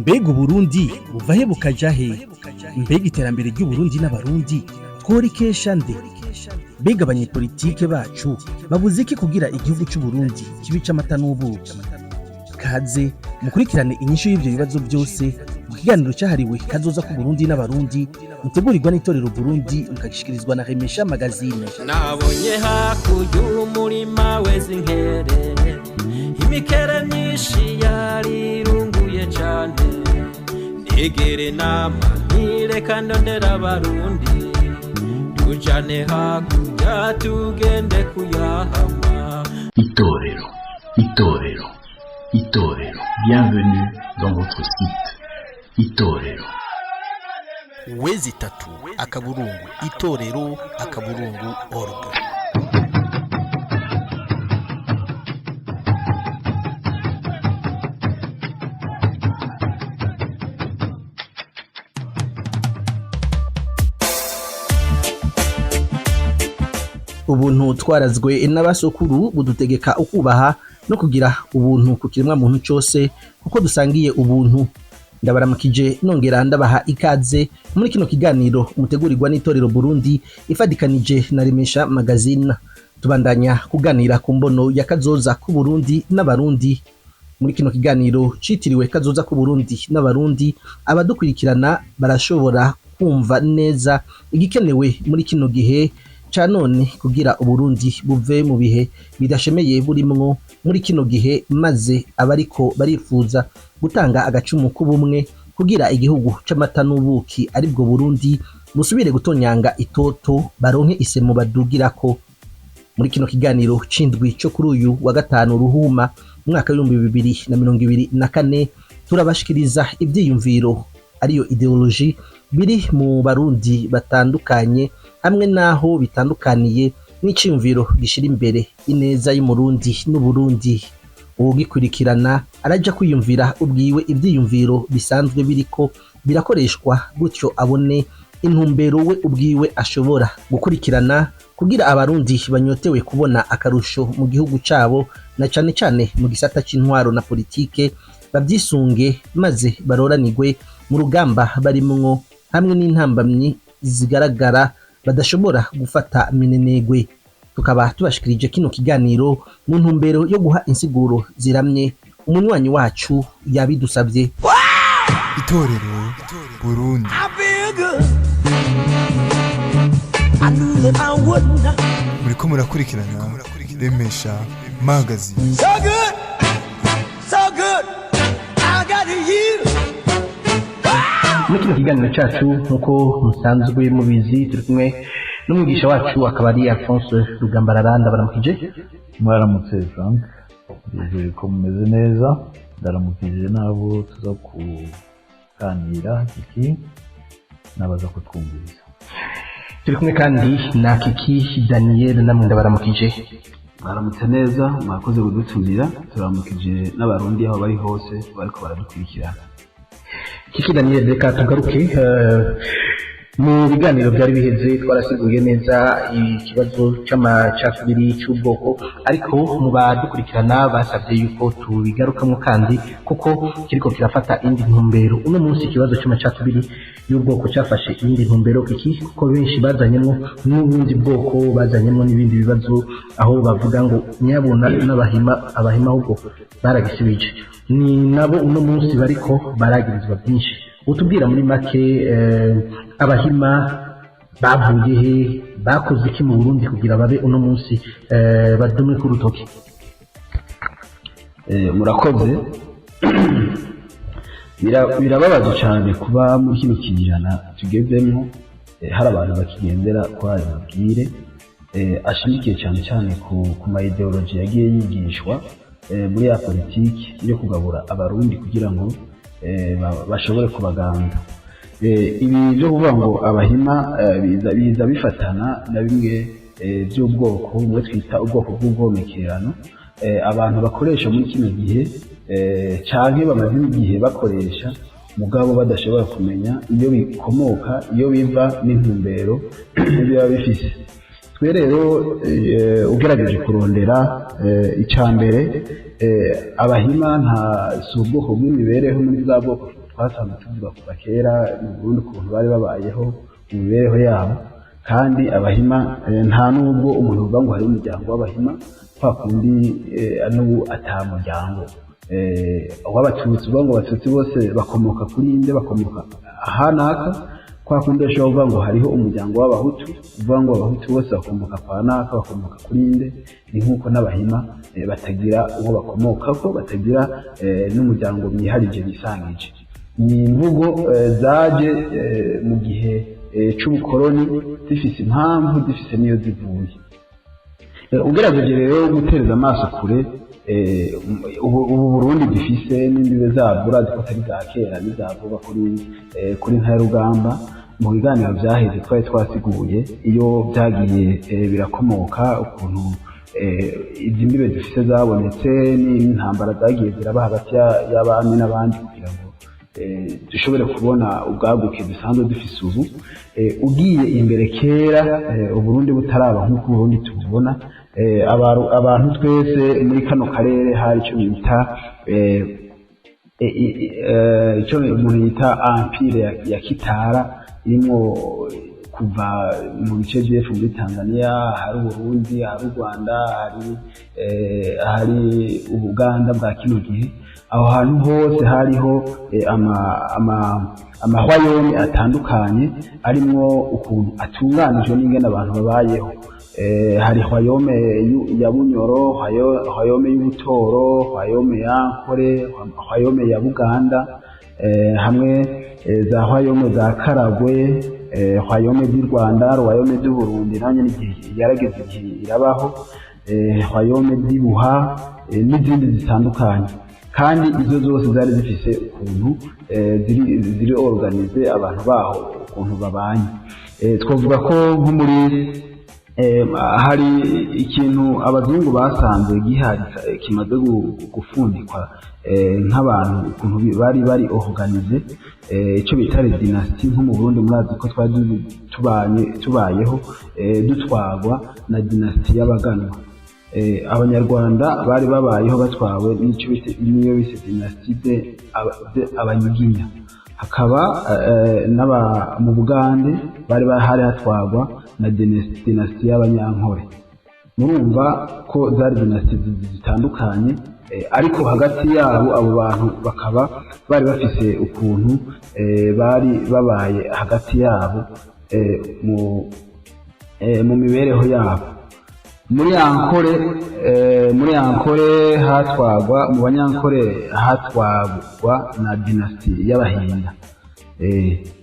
Mbega Uburundi buva he bukaja he? Mbega iterambere ry'Uburundi n'Abarundi tworikesha nde? Mbega abanyepolitike bacu babuze iki kugira igihugu c'Uburundi kibe ic'amata n'ubuki? Kaze mukurikirane inyishu y'ivyo bibazo byose mu kiganiro cyahariwe Kazoza k'Uburundi n'Abarundi, mutegurirwa n'Itorero Burundi, mukagishikirizwa na Remesha Magazine. Nabonye hakurya umurima weze inkere, imikere myinshi yarirunguye cane. Nigere nama ntireka ndondera Abarundi, tujane hakurya tugende kuyahama. Itorero, Itorero, Itorero. Bienvenue dans votre site. Itorero. w.itorero.org. Ubuntu twarazwe n'abasokuru budutegeka ukubaha no kugira ubuntu ku kiremwa muntu cyose, kuko dusangiye ubuntu. Ndabaramukije, nongera ndabaha ikaze muri kino kiganiro mutegurirwa n'Itorero Burundi ifadikanije na Remesha Magazine. Tubandanya kuganira ku mbono ya kazoza ku Burundi n'Abarundi. Muri kino kiganiro citiriwe Kazoza ku Burundi n'Abarundi, abadukurikirana barashobora kumva neza igikenewe muri kino gihe ca none kugira Uburundi buve mu bihe bidashemeye burimwo muri kino gihe, maze abariko barifuza gutanga agacumu k'ubumwe kugira igihugu c'amata n'ubuki, aribwo Burundi, busubire gutonyanga itoto, baronke isemo badugirako. Muri kino kiganiro c'indwi co kuri uyu wa gatanu ruhuma umwaka w'2024, turabashikiriza ivyiyumviro, ariyo idéologie, biri mu Barundi batandukanye, hamwe n'aho bitandukaniye n'iciyumviro gishira imbere ineza y'Umurundi n'Uburundi. Uwugikurikirana araja kwiyumvira ubwiwe ivyiyumviro bisanzwe biriko birakoreshwa, gutyo abone intumbero we ubwiwe ashobora gukurikirana kugira Abarundi banyotewe kubona akarusho mu gihugu cabo, na cane cane mu gisata c'intwaro na politike, bavyisunge maze baroranirwe mu rugamba barimwo hamwe n'intambamyi zigaragara badashobora gufata minenegwe. Tukaba tubashikirije kino kiganiro mu ntumbero yo guha insiguro ziramye umunywanyi wacu yabidusabye. Itorero Burundi. I feel good. I knew that I would not. Muriko murakurikirana Remesha Magazine. So good, so good. I got you. Muri kino kiganiro cyacu, nk'uko musanzwe mubizi, turi kumwe n'umwigisha wacu, akaba ari Alphonse Rugambarara. Ndabaramukije. Mwaramutse Frank, nizeye ko mumeze neza. Ndaramukije n'abo tuza kuganira iki n'abaza kutwumviriza. Turi kumwe kandi na Kiki Daniel, namwe ndabaramukije. Mwaramutse neza, mwakoze kudutumira. Turamukije n'Abarundi aho bari hose bariko baradukurikirana. Kiki Daniel, reka tugaruke mu biganiro byari biheze. Twarasiguye neza ikibazo c'amacakubiri c'ubwoko, ariko mu badukurikirana basabye yuko tubigarukamo kandi, kuko kiriko kirafata indi ntumbero uno munsi. Ikibazo c'amacakubiri y'ubwoko cyafashe iyindi ntumbero iki, kuko benshi bazanyemo n'ubundi bwoko, bazanyemo n'ibindi bibazo, aho bavuga ngo nyabuna n'Abahima. Abahima ahubwo baragisubije, ni nabo uno munsi bariko baragirizwa byinshi. Utubwira muri make, Abahima bavuye he? Bakoze iki mu Burundi kugira babe uno munsi badumwe ku rutoki? Murakoze. Birababaje cyane kuba muri kino kinyejana tugezemo hari abantu bakigendera kuri ayo mabwire ashimikiye cyane cyane ku ma idéologie yagiye yigishwa muri ya politiki yo kugabura Abarundi kugira ngo bashobore kubaganza. Ibi byo kuvuga ngo Abahima biza bifatana na bimwe by'ubwoko bumwe twita ubwoko bw'ubwomekerano, abantu bakoresha muri kino gihe canke bamaze igihe bakoresha, mugabo badashobora kumenya iyo bikomoka, iyo biva n'intumbero biba bifise. Twe rero ugerageje kurondera icya mbere, Abahima nta si ubwoko bw'imibereho muri bwa bwoko. twasanzwe tuvuga kuva kera mu Burundi ukuntu bari babayeho mu mibereho yabo. Kandi abahima, nta nubwo umuntu uvuga ngo hari umuryango w'abahima kwa kundi, n'ubu ata muryango w'abatutsi uvuga ngo abatutsi bose bakomoka kuri inde, bakomoka aha n'aka. Kwa kundi bashobora kuvuga ngo hariho umuryango w'abahutu, uvuga ngo abahutu bose bakomoka kwa naka, bakomoka kuri inde. Ni nk'uko n'abahima batagira uwo bakomokako, batagira n'umuryango biharije bisangije. Ni imvugo zaje mu gihe c'ubukoroni, zifise impamvu, zifise n'iyo zivuye. Ugerageje rero gutereza amaso kure, ubu Burundi dufise n'imbibe zabwo, urazi ko atari za kera n'iza vuba. Kuri Ntarugamba, mu biganiro vyaheze twari twasiguye iyo byagiye birakomoka, ukuntu izi mbibe dufise zabonetse n'intambara zagiye ziraba hagati y'abami n'abandi kugira ngo dushobore kubona ubwaguke dusanzwe dufise ubu. Ugiye imbere kera, Uburundi butaraba nk'uko Uburundi tububona, abantu twese muri kano karere hari icyo bita icyo umuntu yita empire ya Kitara, irimo kuva mu bice by'epfo muri Tanzania, hari Uburundi, hari u Rwanda, hari Ubuganda bwa kino gihe. Aho hantu hose hariho amahwayoni atandukanye, arimwo ukuntu atunganijwe n'ingene abantu babayeho. Hari royaume ya Bunyoro, royaume y'Ubutoro, royaume ya Nkore, royaume ya Buganda, hamwe za royaume za Karagwe, royaume by'u Rwanda, royaume by'u Burundi nanjye n'igihe yarageze igihe irabaho, royaume by'Ibuha, n'izindi zitandukanye. Kandi izo zose zari zifise ukuntu ziri organisées, abantu baho ukuntu babanye. Twavuga ko nko muri hari ikintu abazungu basanze gihari, kimaze gufundikwa, nk'abantu ukuntu bari organisés, icyo bita les dynasties. Nko mu Burundi murazi ko twari tubanye, tubayeho, dutwagwa na dynastie y'abaganwa. Abanyarwanda bari babayeho batwawe n'icyo bita, niyo bise dynastie de abanyiginya. Hakaba n'aba mu Bugande bari bahari hatwagwa na dynastie y'abanyankore. Murumva ko zari dynastie zitandukanye, ariko hagati yabo abo bantu bakaba bari bafise ukuntu bari babaye hagati yabo, mu mibereho yabo. Muri Ankore hatwagwa, mu banyankore hatwagwa na dynastie y'abahinda.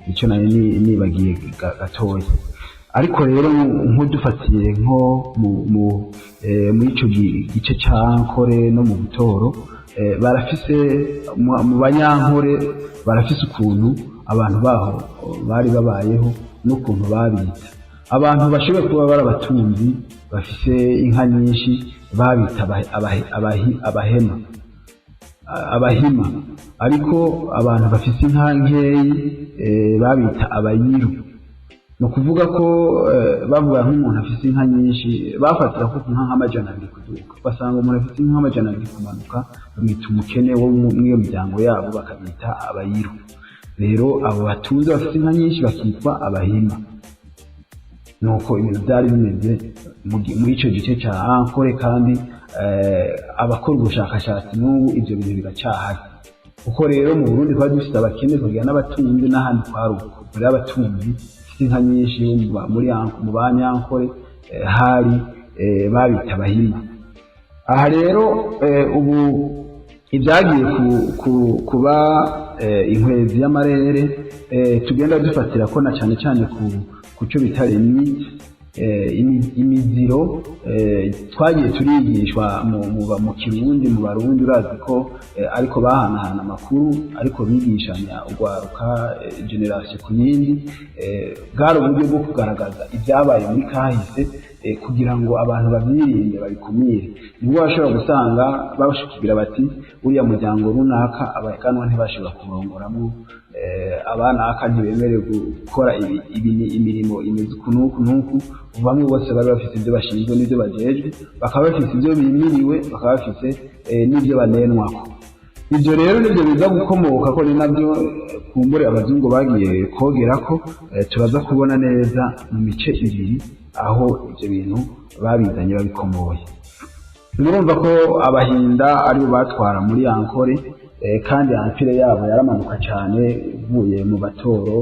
Icyo nari nibagiye gatoya. Ariko rero nk'udufatiye nko muri ico gice ca Nkore no mu Butoro, barafise mu banyankore barafise ukuntu abantu baho bari babayeho n'ukuntu babita. Abantu bashoboye kuba bari abatunzi bafise inka nyinshi babita abahema, abahima. Ariko abantu bafise inka nkeyi babita abayiru. Ni ukuvuga ko bavuga nk'umuntu afise inka nyinshi, bafatira ko ku nka nk'200 kuduka, basanga umuntu afise inka nk'200 kumanuka bamwita umukene wo muri iyo miryango yabo, bakabita abayiru. Rero abo batunze bafise inka nyinshi bakitwa abahima. Nuko ibintu byari bimeze muri ico gice ca Ankore. Kandi abakora ubushakashatsi n'ubu ivyo bintu biracyahari. Kuko rero mu Burundi twari dufite abakene, tukagira n'abatunzi, n'ahandi twari uko. Rero abatunzi bafite inka nyinshi bo mu banyankore, hari babita abahima. Aha rero ubu ibyagiye kuba inkwezi y'amarere, tugenda dufatira ko na cyane cyane ku cyo bita mythe, imiziro, twagiye turigishwa mu Kirundi, mu Barundi urazi ko ariko bahanahana amakuru, ariko bigishanya urwaruka, génération ku yindi. Bwari uburyo bwo kugaragaza ibyabaye muri kahise, kugira ngo abantu babyirinde, babikumire. Nibwo bashobora gusanga bashikubwira bati uriya muryango runaka abaganwa ntibashobora kurongoramo, abanaka ntibemerewe gukora imirimo imeze uku n'uku n'uku. Bamwe bose bari bafite ibyo bashinzwe n'ibyo bajejwe, bakaba bafite ibyo bimiriwe, bakaba bafite n'ibyo banenwako. Ibyo rero nibyo biza gukomoka ko ni nabyo kumbure abazungu bagiye kogera ko turaza kubona neza mu mice ibiri aho ibyo bintu babizanye babikomoye. Murumva ko Abahinda aribo batwara muri Ankore, kandi empire yabo yaramanuka cyane, uvuye mu Batoro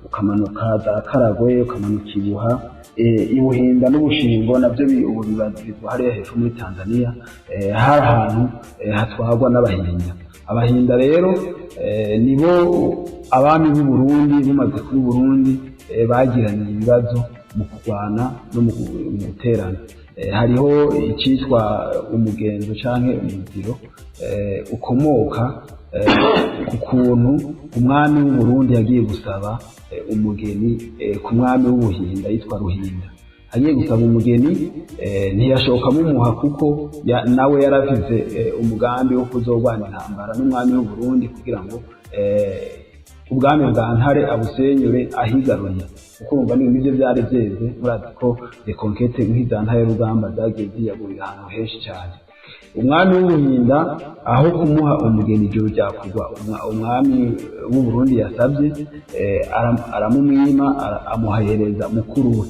ukamanuka za Karagwe, ukamanuka Ibuha, Ibuhinda n'Ubushingo nabyo ubu bibarizwa hariya hepfo muri Tanzania. Hari ahantu hatwarwa n'Abahinda. Abahinda rero nibo abami b'u Burundi bumaze kuri Burundi bagiranye ibibazo mu kurwana no mu guterana. Hariho icyitwa umugenzo canke umuziro ukomoka ku kuntu umwami w'u Burundi yagiye gusaba umugeni ku mwami w'Ubuhinda yitwa Ruhinda. Agiye gusaba umugeni ntiyashoka mumuha, kuko nawe yaravize umugambi wo kuzogwana intambara n'umwami w'u Burundi kugira ngo ubwami bwa Ntare abusenyure ahigaruriye, kuko urumva ni nibyo byari byeze. Murazi ko reconquêtes nk'iza Ntare Rugamba zagiye ziyagurira ahantu henshi cyane. Umwami w'Ubuhinda aho kumuha umugeni ijoro ryakugwa umwami w'u Burundi yasabye, aramumwima, amuhahereza mukuru we.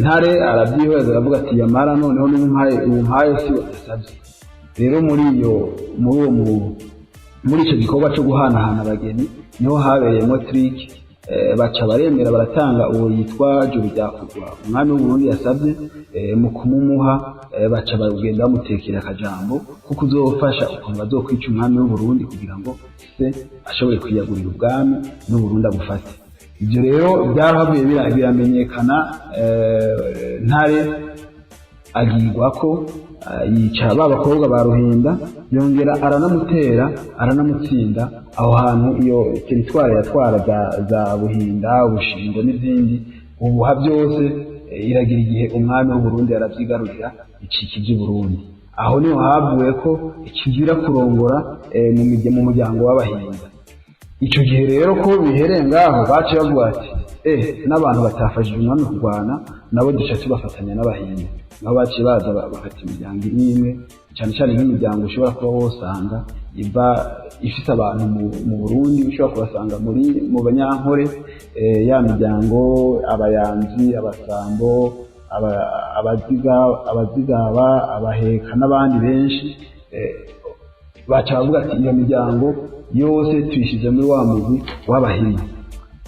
Ntare arabyihoreza, aravuga ati: "Yamara noneho n'umpaye umpaye si we yasabye." Rero muri iyo muri uwo muri icyo gikorwa cyo guhanahana abageni niho habereyemo trick, baca baremera baratanga uwo yitwa Juru Ryakugwa umwami w'u Burundi yasabye. Mu kumumuha baca bagenda bamutekera akajambo kuko uzofasha ukuntu bazokwica umwami w'u Burundi kugira ngo se ashobore kwiyagurira ubwami n'u Burundi abufate. Ibyo rero byarahavuye biramenyekana. Ntare agirwa ko yica ba bakobwa ba Ruhinda, yongera aranamutera, aranamutsinda. Aho hantu iyo territoire yatwara za Buhinda, Ubushingo n'izindi ubuha byose, iragira igihe umwami w'u Burundi aravyigarurira, icika ivy'Uburundi. Aho niho havuye ko ikizira kurongora mu muryango w'Abahinda. Icyo gihe rero ko bihereye ngaho, baciye bavuga ati: "N'abantu batafashije umwami kurwana nabo duca tubafatanya n'Abahinda." Nabo baciye baza bafata imiryango imwe imwe, cyane cyane nk'imiryango ushobora kuba wosanga iva ifise abantu mu Burundi, ushobora kubasanga muri mu Banyankore, ya miryango Abayanzi, Abasambo, Abaziga, Abazigaba, Abaheka n'abandi benshi. Baca bavuga ati: "Iyo miryango yose tuyishyize muri wa mugwi w'Abahima."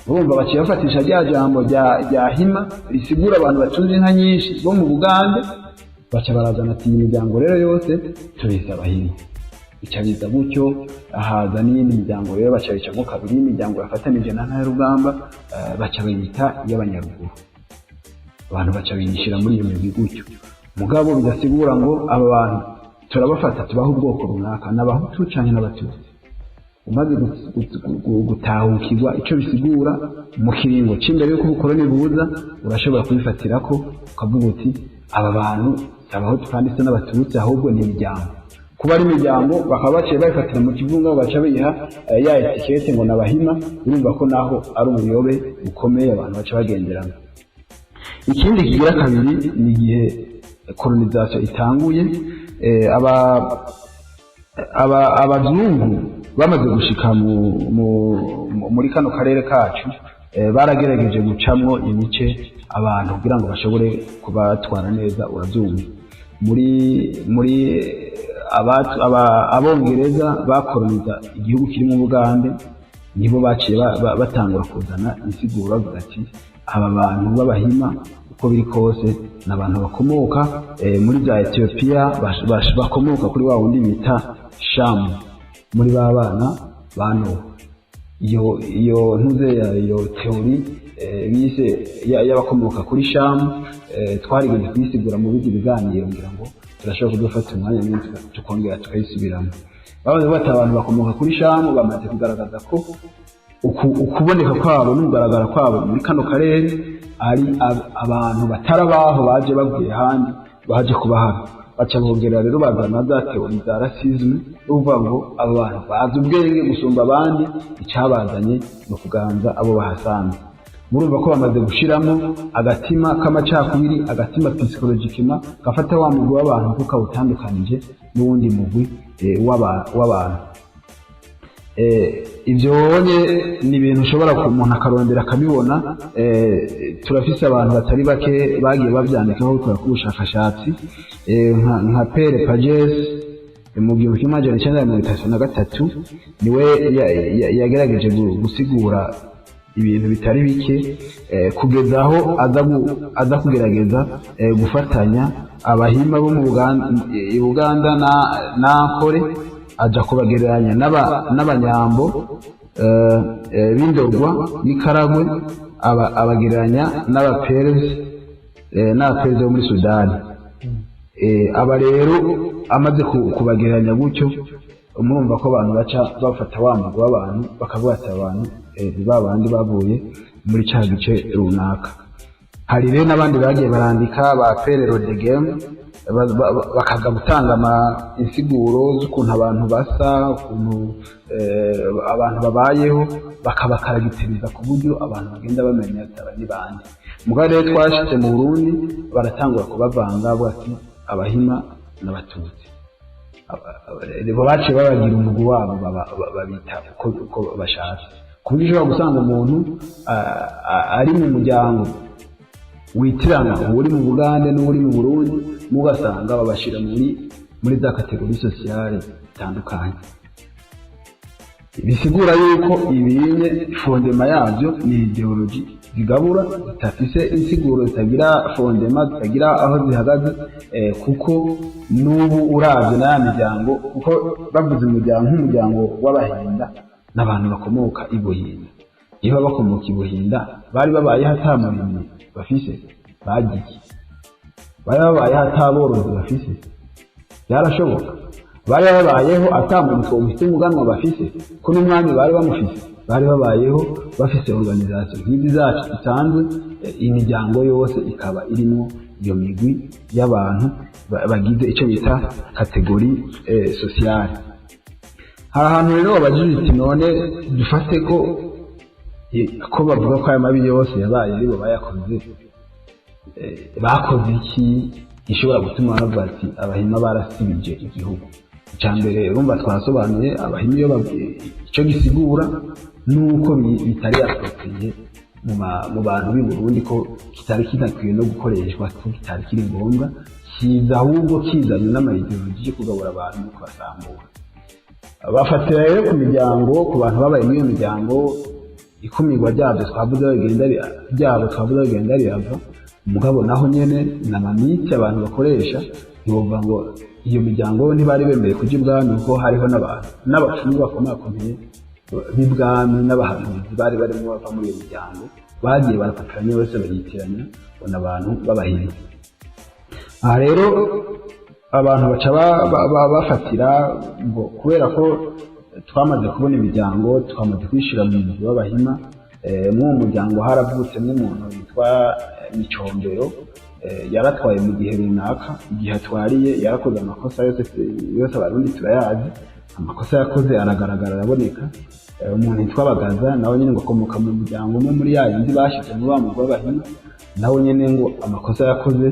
Urumva baciye bafatisha rya jambo rya Hima risigura abantu batunze inka nyinshi bo mu Bugande, baca barazana ati: "Iyi miryango rero yose tuyise Abahima." Bica biza gutyo, haza n'iyindi miryango rero, baca bicamo kabiri, imiryango yafatanije na Ntarugamba, baca bayita iy'Abanyaruguru. Abantu baca biyishyira muri iyo migwi gutyo, mugabo bidasigura ngo aba bantu turabafata tubaha ubwoko runaka, n'Abahutu canke n'Abatutsi. Umaze gutahukirwa ico bisigura mu kiringo c'imbere y'uko ubukoroni buza, urashobora kubifatirako ukavuga uti: "Aba bantu si Abahutu kandi se n'Abatutsi, ahubwo ni imiryango." Kuba ari imiryango, bakaba baciye bayifatira mu kivunga, baca biha ya étiquette ngo n'Abahima. Urumva ko naho ari ubuyobe bukomeye abantu baca bagenderana. Ikindi kigira kabiri ni igihe colonisation itanguye, aba abazungu bamaze gushika muri kano karere kacu, baragerageje gucamwo imice abantu kugira ngo bashobore kubatwara neza. Urabyumva, muri Abongereza bakoloniza igihugu kirimo Ubugande, nibo baciye batangura kuzana insiguro bavuga ati: "Aba bantu b'Abahima uko biri kose ni abantu bakomoka muri za Etiyopiya, bakomoka kuri wa wundi bita Shamu, muri ba bana ba Nowa." Iyo ntuze iyo théorie bise y'abakomoka kuri Shamu, twarigeze kuyisigura mu bindi biganiro, ngira ngo turashobora kudufata umwanya mwinshi tukongera tukayisubiramo. Babaze bati: "Abantu bakomoka kuri Shamu bamaze kugaragaza ko ukuboneka kwabo n'ukugaragara kwabo muri kano karere ari abantu batarabaho, baje bavuye ahandi, baje kuba hano." Baca bongera rero bazana za théories za racisme, uvuga ngo abo bantu bazi ubwenge gusumba abandi, icyabazanye ni ukuganza abo bahasanze. Murumva ko bamaze gushiramo agatima k'amacakubiri, agatima psychologiquement gafata wa mugwi w'abantu kuko kawutandukanije n'uwundi mugwi w'abantu. Ibyo wonye ni ibintu ushobora umuntu akarondera akabibona. Turafise abantu batari bake bagiye bavyandikaho, bakora ubushakashatsi, nka Pere Pages mu 1933 niwe yagerageje gusigura ibintu bitari bike, kugeza aho aza kugerageza gufatanya Abahima bo mu i Buganda na Nkore, aja kubagereranya n'Abanyambo b'Indorwa n'iKaragwe, abagereranya n'Abaperezi bo muri Sudani. Aba rero amaze kubagereranya gutyo, murumva ko abantu baca bafata wa mugwi w'abantu, bakavuga ati abantu ni ba bandi bavuye muri ca gice runaka. Hari rero n'abandi bagiye barandika, ba Pere Rodegem, bakaza gutanga insiguro z'ukuntu abantu basa, ukuntu abantu babayeho, bakabakaragitiriza ku buryo abantu bagenda bamenya ati aba ni bande. Mugabo rero twashitse mu Burundi, baratangura kubavanga, bavuga ati Abahima n'Abatutsi. Baciye babagira umugwi wabo, babita uko bashatse, ku buryo ushobora gusanga umuntu ari mu muryango witirana uri mu Bugande n'uri mu Burundi, mugasanga babashyira muri za catégories sociales zitandukanye. Bisigura yuko ibinye fondement yabyo ni idéologie zigabura, zidafise insiguro, zitagira fondement, zitagira aho zihagaze, kuko n'ubu uravye n'aya miryango, kuko bavuze umuryango nk'umuryango w'Abahinda, n'abantu bakomoka i Buhinda. Iyo bakomoka i Buhinda, bari babayeho ata murimyi bafise? Bagiye bari babayeho ata borozi bafise? Byarashoboka. Bari babayeho ata muntu twumvise umuganwa bafise, ko n'umwami bari bamufise? Bari babayeho bafise organisation nk'izi zacu zisanzwe, imiryango yose ikaba irimo iyo migwi y'abantu bagize icyo bita catégorie sociale. Hari ahantu rero babajije uti none dufate ko bavuga ko aya mabi yose yabaye aribo bayakoze, bakoze iki gishobora gutuma bavuga ati Abahima barasibije igihugu? Icya mbere, urumva twasobanuye Abahima iyo icyo gisigura, nuko bitari approprié mu bantu b'i Burundi, ko kitari kinakwiye no gukoreshwa, ko kitari kiri ngombwa, kiza ahubwo kizanye n'ama idéologies yo kugabura abantu no kubasambura. Bafatira rero ku miryango, ku bantu babaye muri iyo miryango. Ikumirwa ryabyo twavuze bigenda ryabo, twavuze bigenda rirava. Umugabo naho nyene ni ama mythes abantu bakoresha. Ntibovuga ngo iyo miryango ntibari bemeye kuja ibwami, kuko hariho n'abantu n'abapfumu bakomakomeye b'ibwami n'abahanuzi bari barimo bava muri iyo miryango. Bagiye barapatiranya bose, bayitiranya ngo ni abantu b'Abahima. Aha rero abantu baca bafatira ngo kubera ko twamaze kubona imiryango, twamaze kwishyira mu mugwi w'Abahima, muri uwo muryango haravutsemo umuntu witwa Micombero, yaratwaye mu gihe runaka. Igihe atwariye yarakoze amakosa yose yose, Abarundi turayazi, amakosa yakoze aragaragara, araboneka. Umuntu yitwa Bagaza nawe nyine ngo akomoka mu muryango umwe muri ya yindi bashyize muri wa mugwi w'Abahima, nawe nyine ngo amakosa yakoze,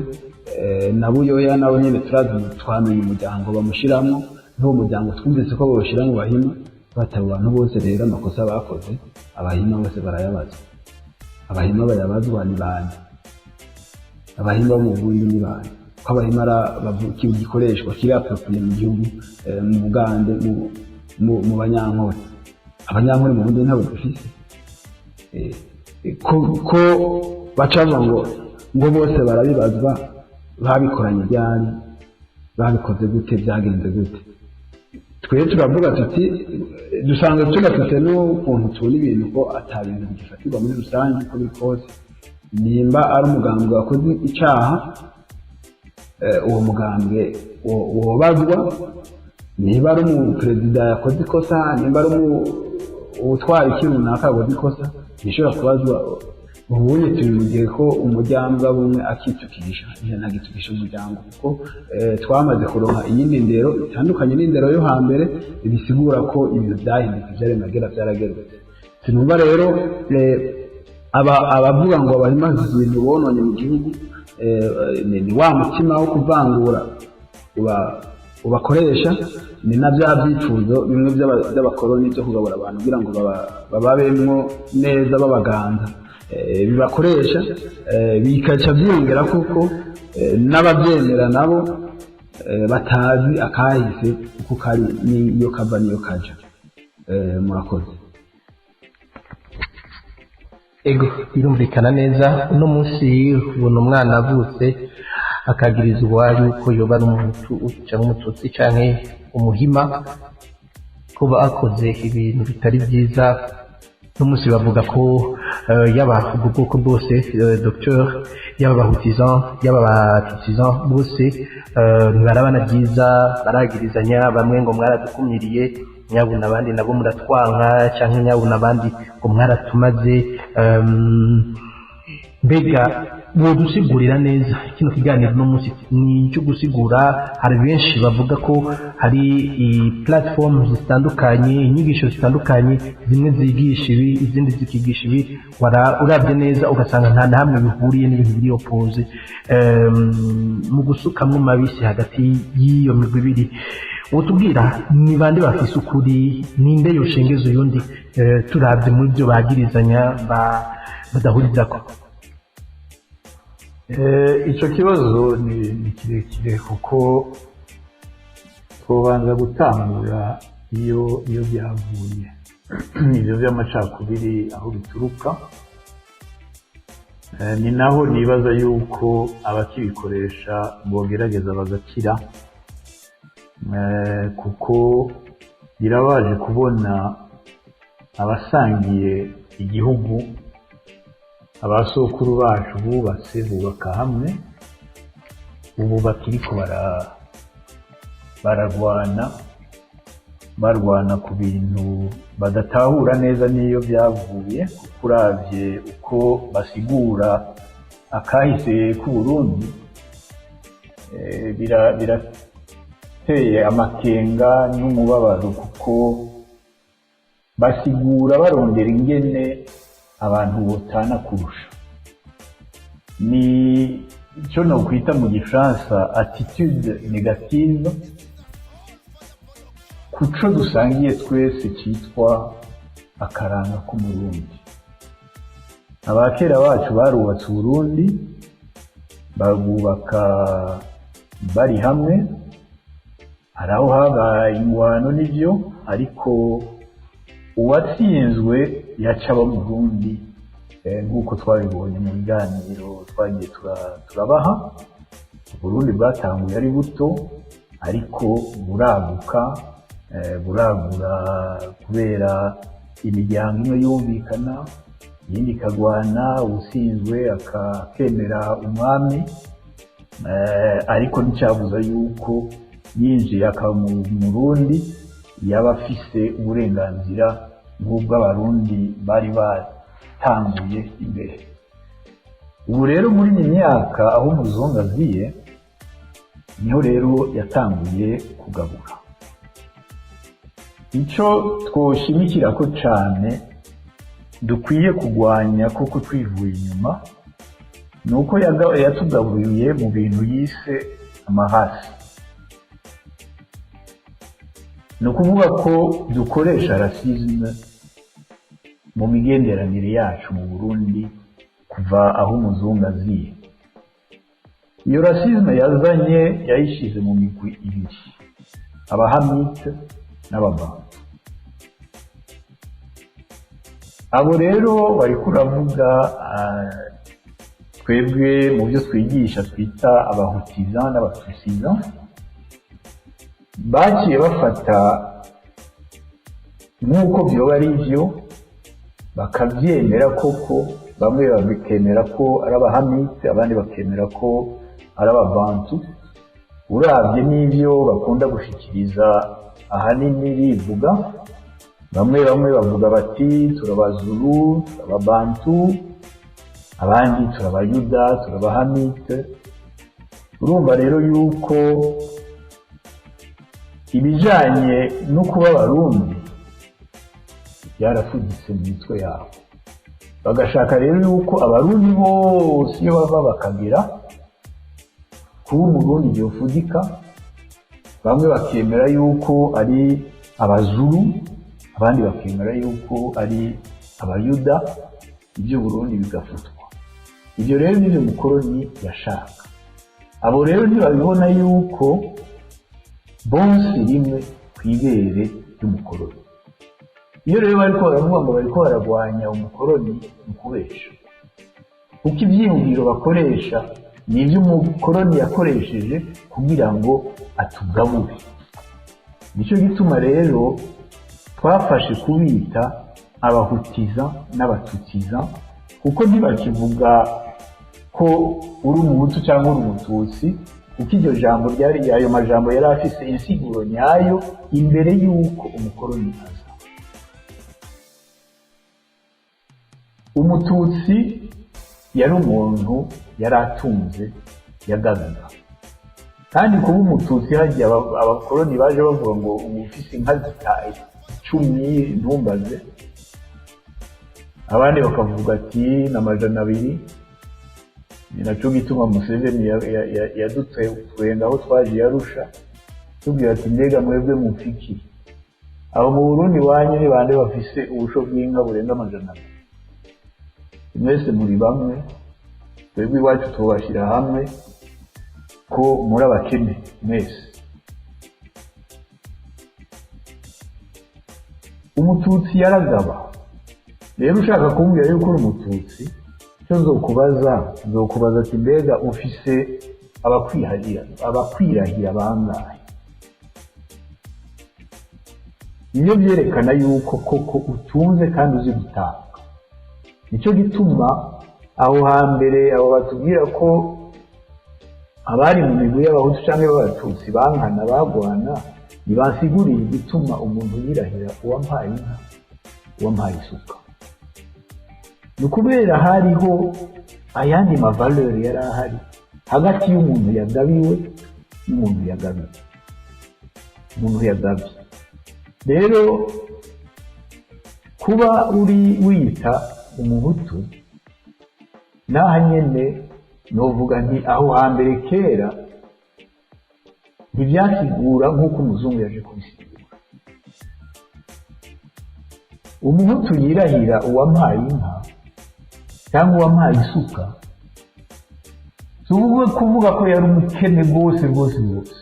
na Buyoya nawe nyine turazi, twamenye umuryango bamushyiramo, n'uwo muryango twumvise ko bawushyira mu Bahima. Bataba abantu bose rero amakosa bakoze, Abahima bose barayabazwa. Abahima bayabazwa ni bande? Abahima bo mu Burundi ni bande? Ko Abahima gikoreshwa kiri approprié mu gihugu, mu Bugande, mu Banyankore. Abanyankore mu Burundi ntabwo dufise. Ko baca bavuga ngo bose barabibazwa, babikoranye ryari? Babikoze gute? Byagenze gute? Twe turavuga tuti dusanzwe tunafite n'ukuntu tubona ibintu, ko ata bintu bigifatirwa muri rusange. Uko biri kose, nimba ari umugambwe wakoze icaha, uwo mugambwe wobazwa. Niba ari umuperezida yakoze ikosa, nimba ari utwara iki runaka yakoze ikosa, ntishobora kubazwa. Ubundi turi mu gihe ko umuryango bumwe akitukisha, ntagitukisha umuryango, kuko twamaze kuronka iyindi ndero itandukanye n'indero yo hambere. Bisigura ko ibintu byahindutse, byaremagera byaragerutse. Sinumva rero abavuga ngo abahimaze ibintu bononye mu gihugu, ni wa mutima wo kuvangura ubakoresha. Ni na bya byifuzo bimwe by'abakoroni byo kugabura abantu kugira ngo bababemwo neza, babaganza, bibakoresha, bikaca byiyongera kuko n'ababyemera nabo batazi akahise uko kari n'iyo kava n'iyo kaja. Murakoze. Ego, birumvikana neza. Uno munsi ubona umwana avutse akagirizwa yuko yoba ari Umuhutu cyangwa Umututsi canke Umuhima, kuba akoze ibintu bitari byiza. Uno munsi bavuga ko yaba ubwo bwoko bwose, docteur, yaba Abahutizan, yaba Abatutsizan, bose ntibarabana byiza, baragirizanya. Bamwe ngo mwaradukumiriye nyabuna, abandi nabo muratwanka, canke nyabuna abandi ngo mwaratumaze. Mbega wodusigurira neza? Kino kiganiro uno munsi ni icyo gusigura. Hari benshi bavuga ko hari platform zitandukanye, inyigisho zitandukanye, zimwe zigisha ibi, izindi zikigisha ibi. Urabye neza ugasanga nta na hamwe bihuriye n'ibintu biri opposé. Mu gusukamwo mabisi hagati y'iyo migwi ibiri, utubwira ni bande bafise ukuri? Ninde yoshengeza uyundi, turabye muri byo bagirizanya badahurizako? Ico kibazo ni kirekire, kuko twobanza gutangura iyo byavuye, ibyo by'amacakubiri aho bituruka. Ni naho nibaza yuko abakibikoresha bogerageza bagakira, kuko birabaje kubona abasangiye igihugu, abasokuru bacu bubatse, bubaka hamwe, ubu bakiriko bararwana, barwana ku bintu badatahura neza n'iyo byavuye. Kuko uravye uko basigura akahise k'Uburundi, birateye amakenga n'umubabaro, kuko basigura barondera ingene abantu botana kurusha. Ni icyo nokwita mu Gifaransa attitude négative kuco dusangiye twese cyitwa akaranga k'Umurundi. Abakera bacu barubatse Uburundi, babwubaka bari hamwe. Hari aho habaye ingwano n'ibyo, ariko uwatsinzwe yaca aba Murundi, nk'uko twabibonye mu biganiro twagiye turabaha. Uburundi bwatanguye ari buto, ariko buraguka, buragura kubera imiryango imwe yumvikana, iyindi ikagwana, uwutsinzwe akemera umwami, ariko nticyabuza yuko yinjiye akaba Murundi, yaba afise uburenganzira nk'ubw'Abarundi bari batanguye imbere. Ubu rero muri iyi myaka aho umuzungu aziye, niho rero yatanguye kugabura. Icyo twoshimikira ko cyane dukwiye kugwanya koko twivuye inyuma, ni uko yatugaburiye mu bintu yise amaraces. Ni ukuvuga ko dukoresha racisme mu migenderanire yacu mu Burundi kuva aho umuzungu aziye. Iyo racisme yazanye yayishyize mu migwi ibiri, Abahamite n'Ababantu. Abo rero bariko uravuga, twebwe mu byo twigisha twita Abahutiza n'Abatusiza, baciye bafata nk'uko byoba ari byo, bakabyemera koko. Bamwe bakemera ko ari Abahamite, abandi bakemera ko ari Ababantu. Uravye n'ibyo bakunda gushikiriza, ahanini bivuga, bamwe bamwe bavuga bati turabazuru, turababantu, abandi turabayuda, turabahamite. Urumva rero yuko ibijanye no kuba Abarundi byarafuditse mu mitwe yabo, bagashaka rero yuko Abarundi bose iyo bava bakagera kuba Umurundi byofudika. Bamwe bakemera yuko ari Abazuru, abandi bakemera yuko ari Abayuda, ibyo Burundi bigafutwa. Ibyo rero nibyo mukoroni yashaka. Abo rero ntibabibona yuko bonse rimwe ku ibere ry'umukoroni. Iyo rero bariko baravuga ngo bariko baragwanya umukoroni, ni ukubesha, kuko ivyiyumviro bakoresha ni ibyo umukoroni yakoresheje kugira ngo atugabure. Nicyo gituma rero twafashe kubita Abahutiza n'Abatutiza, kuko ntibakivuga ko uri Umuhutu cyangwa uri Umututsi, kuko iryo jambo ryari, ayo majambo yari afise insiguro nyayo imbere y'uko umukoroni aza. Umututsi yari umuntu yari atunze, yagabiwe. Kandi kuba Umututsi hagiye abakoroni baje bavuga ngo ufise inka 10 ntumbaze, abandi bakavuga ati ni 200. Ni nacyo gituma Museveni yadutwenga aho twaje yarusha tubwira ati: "Mbega mwebwe mufiki abo mu Burundi wanyu ni bande bafise ubusho bw'inka burenga 200? Mwese muri bamwe, twebwe iwacu tubashyira hamwe ko muri abakene mwese." Umututsi yaragaba. Rero ushaka kumbwira yuko uri Umututsi, icyo nzokubaza, nzokubaza ati: "Mbega ufise abakwirahira bangahe?" Nibyo byerekana yuko koko utunze kandi uzi gutanga. Nicyo gituma aho hambere abo batubwira ko abari mu migwi y'Abahutu cyangwa b'Abatutsi bankana, bagwana, ntibasiguriye igituma umuntu yirahira uwampaye inka, uwampaye isuka. Ni ukubera hariho ayandi ma valeurs yari ahari hagati y'umuntu yagabiwe n'umuntu yagabiwe, umuntu yagabye. Rero kuba uri wiyita Umuhutu, n'aha nyene novuga nti aho hambere kera ntibyasigura nk'uko umuzungu yaje kubisigura. Umuhutu yirahira uwampaye inka cyangwa uwampaye isuka, si ukuvuga ko yari umukene rwose rwose rwose.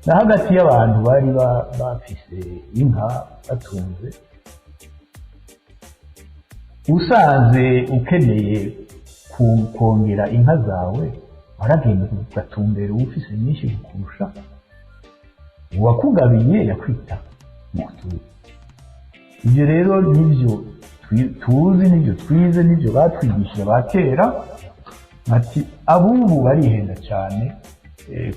Na hagati y'abantu bari bafise inka, batunze, usanze ukeneye kongera inka zawe, waragenda ugatumbera uwufise nyinshi kukurusha. Uwakugabiye yakwita Umuhutu. Ibyo rero nibyo tuzi, nibyo twize, nibyo batwigishije ba kera. Ati abubu barihenda cyane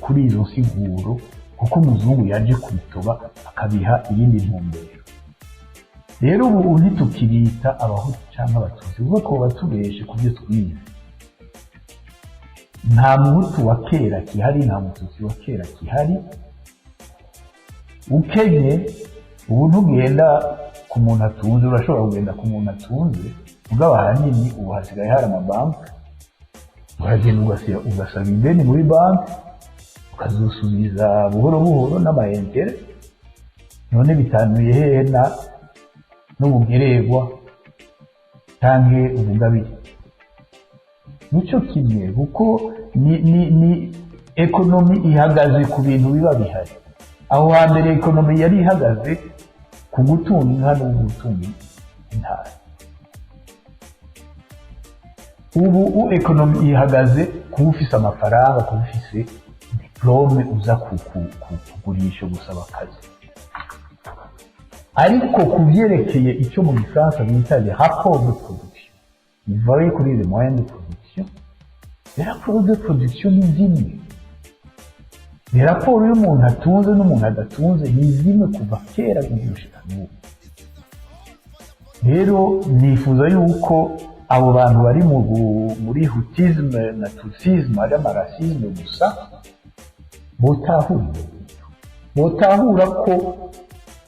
kuri izo nsiguro, kuko umuzungu yaje kubitoba akabiha iyindi ntumbero. Rero ubu ntitukibita Abahutu cyangwa Abatutsi, kuko twoba tubeshe ku byo twize. Nta Muhutu wa kera kihari, nta Mututsi wa kera kihari. Ukenye ubu ntugenda ku muntu atunze, urashobora kugenda ku muntu atunze, mugabo ahanini ubu hasigaye hari amabanki. Uragenda ugasaba ideni muri banki, ukazusubiza buhoro buhoro n'ama intérêts. None bitanuye hehe na n'ubugererwa canke ubugabire? Nico kimwe, kuko ni économie ihagaze ku bintu biba bihari. Aho hambere économie yari ihagaze ku gutunga inka no gutunga intara. Ubu économie ihagaze kuba ufise amafaranga, kuba ufise diplôme, uza kugurisha, gusaba akazi. Ariko ku byerekeye icyo mu gifaransa bita les rapports de production, bivaye kuri les moyens de production, les rapports de production ni zimwe. Les rapports y'umuntu atunze n'umuntu adatunze ni zimwe kuva kera gushika n'ubu. Rero nifuza yuko abo bantu bari muri hutisme na tutsisme, ari ama racisme gusa, botahura ibyo bintu, botahura ko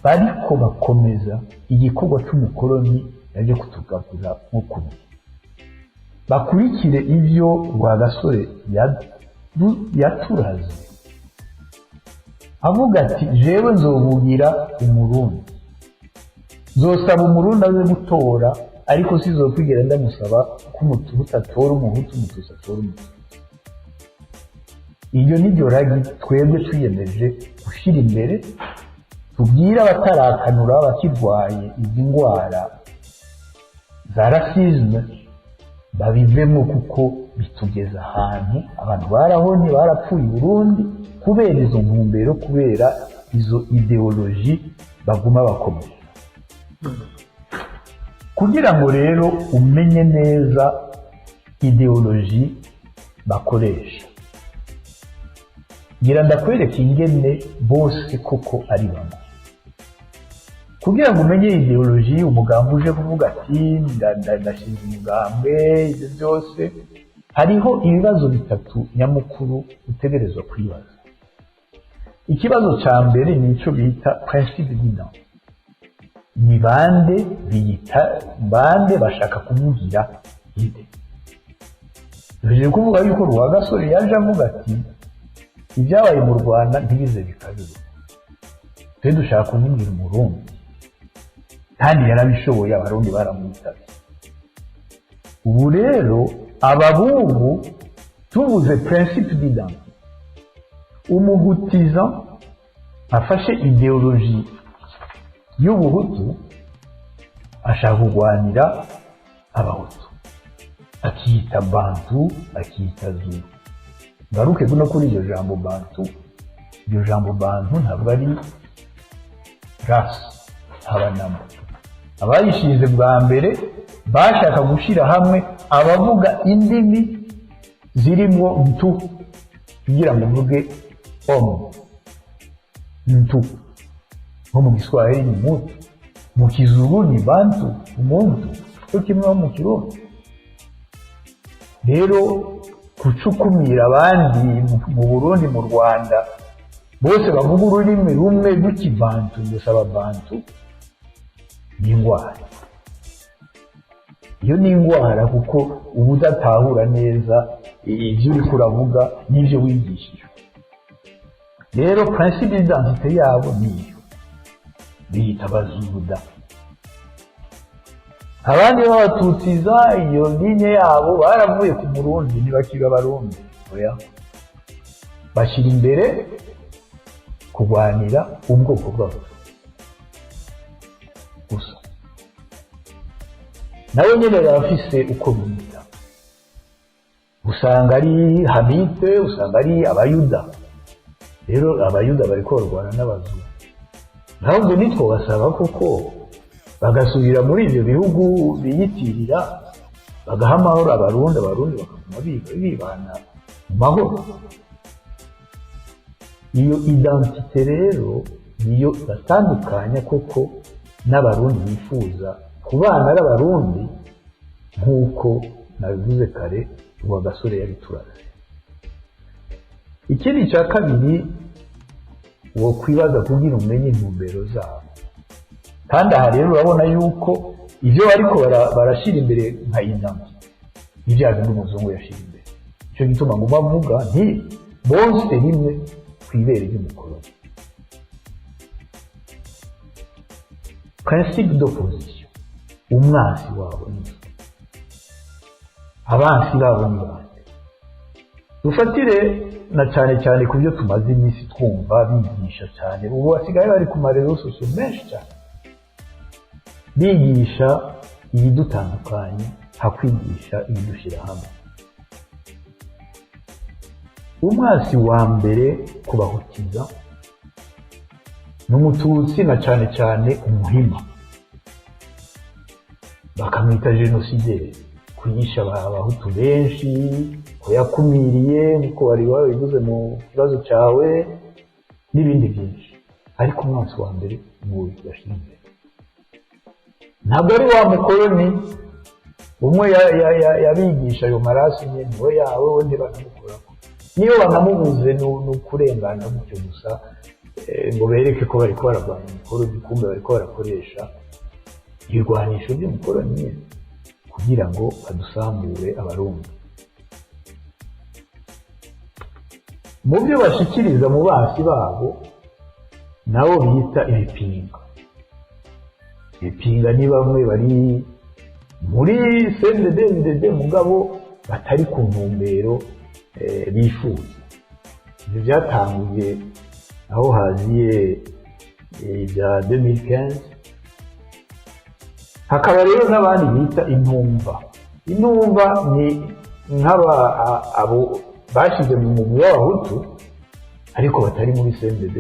bariko bakomeza igikorwa c'umukoroni yaje kutugabura nko kubiri. Bakurikire ivyo Rwagasore yaturaze. Avuga ati: "Jewe nzovugira Umurundi, nzosaba Umurundi aze gutora, ariko sizokwigera ndamusaba ko Umuhutu atora Umuhutu, Umututsi atora Umututsi." Iryo ni ryo ragi twebwe twiyemeje gushyira imbere, tubwire abatarakanura, bakirwaye izi ndwara za racisme, babivemo, kuko bitugeza ahantu abantu barahonye, barapfuye i Burundi kubera izo ntumbero, kubera izo idéologie baguma bakomeza. Kugira ngo rero umenye neza idéologie bakoresha, ngira ndakwereka ingene bose koko ari bamwe. Kugira ngo umenye idéologie, umugambi uje kuvuga ati: "Ndashinze umugambwe", ibyo byose, hariho ibibazo bitatu nyamukuru utegerezwa kwibaza. Ikibazo cya mbere ni icyo bita principe d'identité: ni bande biyita bande, bashaka kuvugira inde? Bivuze kuvuga yuko Rwagasore yaje avuga ati: "Ibyabaye mu Rwanda ntibize bikabire, twe dushaka kuvugira Umurundi." Kandi yarabishoboye, Abarundi baramwitabye. Ubu rero ababungu, tuvuze principe d'identité, umuhutiza afashe idéologie y'ubuhutu, ashaka kurwanira Abahutu, akiyita Bantu, akiyita Zulu. Ngaruke no kuri iryo jambo Bantu. Iryo jambo Bantu ntabwo ari race, haba namba. Abayishinze bwa mbere bashaka gushyira hamwe abavuga indimi zirimo ntu, kugira ngo mvuge homme ntu. Nko mu Giswahili ni mutu, mu Kizulu ni bantu, umuntu, cyo kimwe no mu Kirundi. Rero kucukumira abandi mu Burundi, mu Rwanda, bose bavuga ururimi rumwe rw'ikibantu, gusa Ababantu, ni indwara. Iyo ni indwara, kuko uba udatahura neza ibyo uriko uravuga n'ibyo wigishijwe. Rero principe d'identité yabo niyo biyita Abazuda. Abandi b'Abatutsiza, iyo ligne yabo baravuye ku Murundi, ntibakiba Abarundi, oya, bashyira imbere kurwanira ubwoko bw'Abatutsi gusa. Nabo nyine barafise uko biyita, usanga ari Hamite, usanga ari Abayuda. Rero Abayuda bariko barwana n'Abazungu, ntabwo nitwo basaba koko bagasubira muri ibyo bihugu biyitirira, bagaha amahoro Abarundi, Abarundi bakaguma bibana mu mahoro. Iyo identité rero niyo batandukanya koko n'Abarundi bifuza kubana ari Abarundi, nk'uko nabivuze kare, uwo gasore yabituraze. Ikindi cya kabiri wo kwibaza kugira umenye intumbero zabo, kandi aha rero urabona yuko ibyo bariko barashyira imbere nka identité ni bya bindi umuzungu yashyira imbere. Icyo gituma ngo bavuga nti bose rimwe ku ibere ry'umukoloni. Principe d'opposition: umwansi wabo ni iki? Abansi babo ni bande? Dufatire na cyane cyane ku byo tumaze iminsi twumva bigisha cyane. Ubu basigaye bari ku ma réseaux sociaux menshi cyane, bigisha ibidutandukanye hakwigisha ibidushyira hamwe. Umwasi wa mbere kubahutiza ni Umututsi, na cyane cyane Umuhima, bakamwita génocidaire, kuyisha Abahutu benshi, ko yakumiriye, nk'uko wari wabivuze mu kibazo cyawe, n'ibindi byinshi. Ariko umwansi wa mbere ni uyu bashyira imbere, ntabwo ari wa mukoloni umwe yabigisha ayo maraso nyine we yawe we, ntibanamukorako. Niyo banamubuze ni ukurengana gutyo gusa, ngo bereke ko bariko bararwanya umukoloni, kumbe bariko barakoresha ibirwanisho by'umukoloni nyine kugira ngo badusambure Abarundi. Mu byo bashikiriza mu basi babo Nabo bita ibipinga. Ibipinga ni bamwe bari muri CNDD-FDD mugabo batari ku ntumbero bifuza. Ibyo byatanguye aho haziye ibya 2015. Hakaba rero n'abandi bita intumva. Intumva ni nk'aba abo bashyize mu mugwi w'Abahutu ariko batari muri CNDD.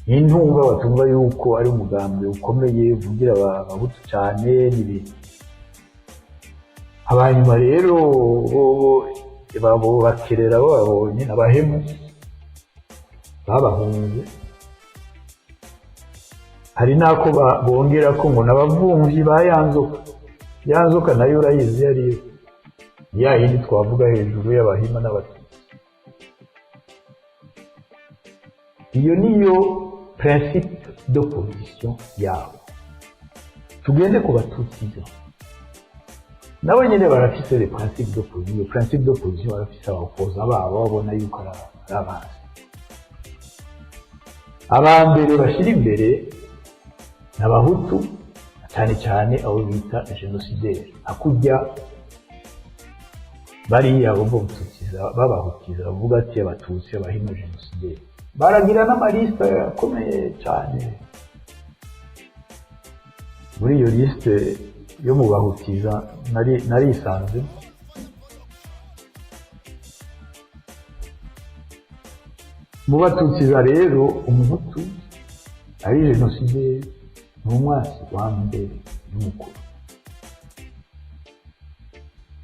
Intumva batumva yuko ari umugambi ukomeye uvugira Abahutu cyane n'ibindi. Abanyuma rero bo babo bakerera, bo babonye abahemu babahunze. Hari n'ako bongera ko ngo n'abavumvyi ba ya nzoka. Ya nzoka nayo urayizi, ariyo ya yindi twavuga hejuru y'Abahima n'Abatutsi. Iyo niyo principe d'opposition yabo. Tugende ku Batutsi, nabo nyine barafise les principes d'opposition. Principe d'opposition, barafise abapoza babo babona yuko ari abansi. Aba mbere bashyira imbere ni Abahutu, cyane cyane abo bita génocidaire, akujya bariya bo babahutiza bavuga ati Abatutsi, Abahima génocidaire. Baragira n'amaliste akomeye cyane. Muri iyo liste yo mu bahutiza narisanze. Mu batutsiza rero, Umuhutu ari génocidaire, ni umwasi wa mbere n'umukuru.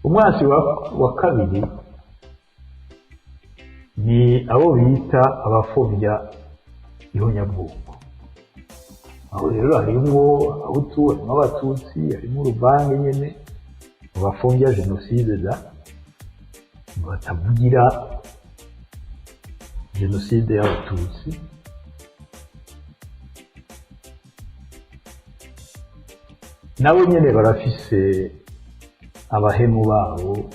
Umwasi wa kabiri ni abo bita abafobya ihonyabwoko. Aho rero harimwo Abahutu, harimo Abatutsi, harimo uruvange nyene mu bafobya jenoside, da batavugira jenoside y'Abatutsi. Nabo nyene barafise abahemu babo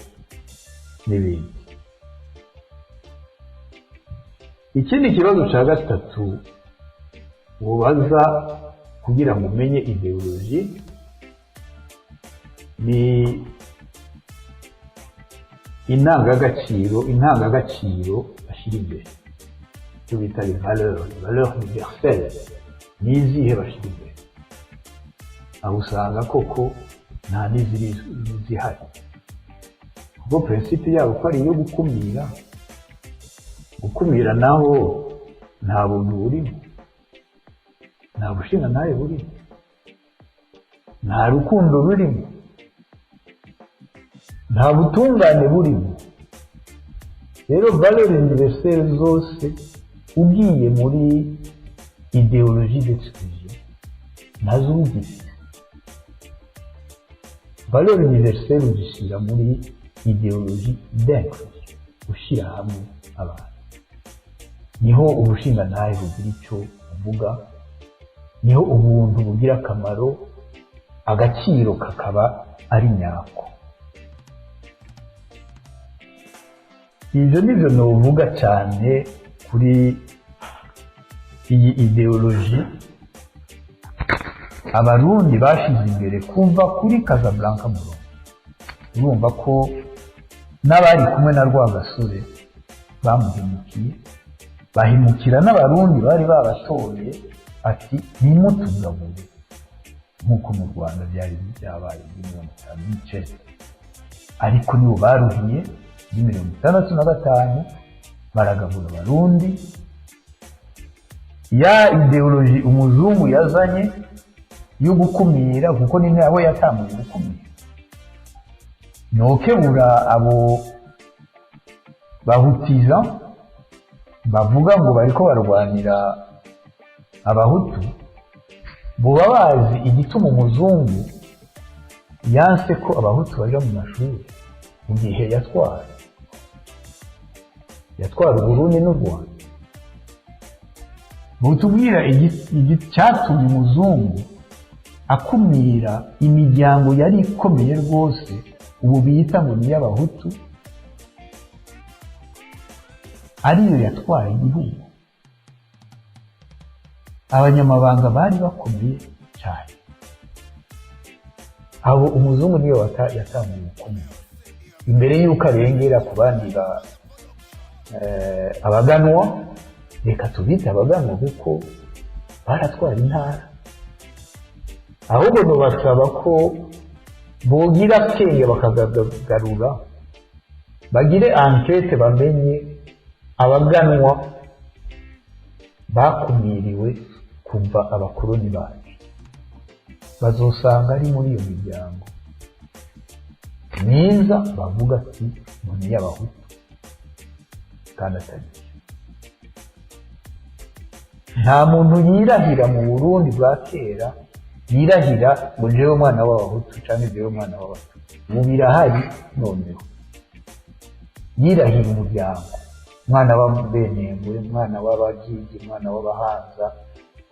n'ibindi. Ikindi kibazo cya gatatu ubaza kugira ngo umenye idéologie ni intangagaciro bashyira imbere, icyo bita les valeurs, les valeurs universelles. Ni izihe bashyira imbere? Aho usanga koko nta n'iziri zihari, kuko principe yabo ko ari iyo gukumira. Gukumira naho nta buntu burimo, nta bushingantahe burimo, nta rukundo rurimo, nta butungane burimo. Rero valeur universelle zose, ugiye muri idéologie d'exclusion, nazo uzifite. Valeur universelle uzishyira muri idéologie d'inclusion, gushyira hamwe abantu. Niho ubushingantahe bugira icyo buvuga, niho ubuntu bugira akamaro, agaciro kakaba ari nyako. Ibyo nibyo novuga cyane kuri iyi idéologie Abarundi bashize imbere kuva kuri Casablanca. Murongo urumva ko n'abari kumwe na Rwagasore bamuhemukiye, bahemukira n'Abarundi bari babatoye, ati ntimutugabure nk'uko mu Rwanda byari byabaye muri 59. Ariko nibo baruhiye muri 65 baragabura Abarundi. Ya idéologie umuzungu yazanye yo gukumira, kuko ni nawe yatanguye gukumira, nokebura abo bahutiza bavuga ngo bariko barwanira Abahutu, boba bazi igituma umuzungu yanse ko Abahutu baja mu mashuri mu gihe yatwara Uburundi n'u Rwanda. Butubwira icyatumye umuzungu akumira imiryango yari ikomeye rwose, ubu bita ngo ni iy'Abahutu, ariyo yatwaye igihugu. Abanyamabanga bari bakomeye cyane. Abo umuzungu niwe yatanguye gukomera imbere y'uko arengera ku bandi ba abaganwa. Reka tubite abaganwa kuko baratwara intara. Ahubwo nubasaba ko bogira akenge bakagagarura, bagire enquête, bamenye abaganwa bakumiriwe kuva abakoloni bacu. Bazosanga ari muri iyo miryango myiza bavuga ati ngo ni iy'Abahutu kandi atari byo. Nta muntu yirahira mu Burundi bwa kera yirahira ngo jewe umwana w'Abahutu cyangwa jewe umwana w'Abatutsi. Ubu birahari noneho, yirahira umuryango, umwana w'Abenengwe, umwana w'Abagigi, umwana w'Abahanza.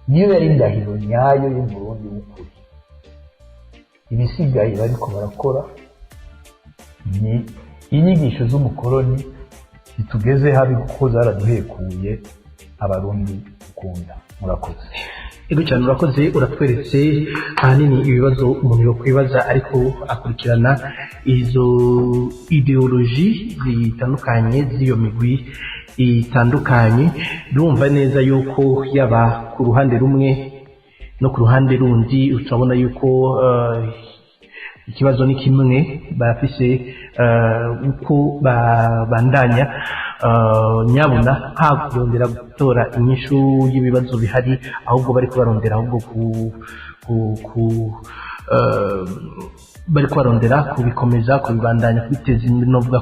Niyo yari indahiro nyayo y'Umurundi w'ukuri. Ibisigaye bariko barakora ni inyigisho z'umukoroni zitugeze habi, kuko zaraduhekuye Abarundi dukunda. Murakoze. Ego cyane, urakoze. Uratweretse ahanini ibibazo umuntu yokwibaza ariko akurikirana izo idéologie zitandukanye z'iyo migwi itandukanye. Ndumva neza yuko yaba ku ruhande rumwe no ku ruhande rundi utabona yuko ikibazo ni kimwe, barafise uko babandanya nyabuna nta kurondera gutora inyishu y'ibibazo bihari, ahubwo bariko barondera ahubwo ku bariko barondera kubikomeza, kubibandanya, kubiteza imbere, novuga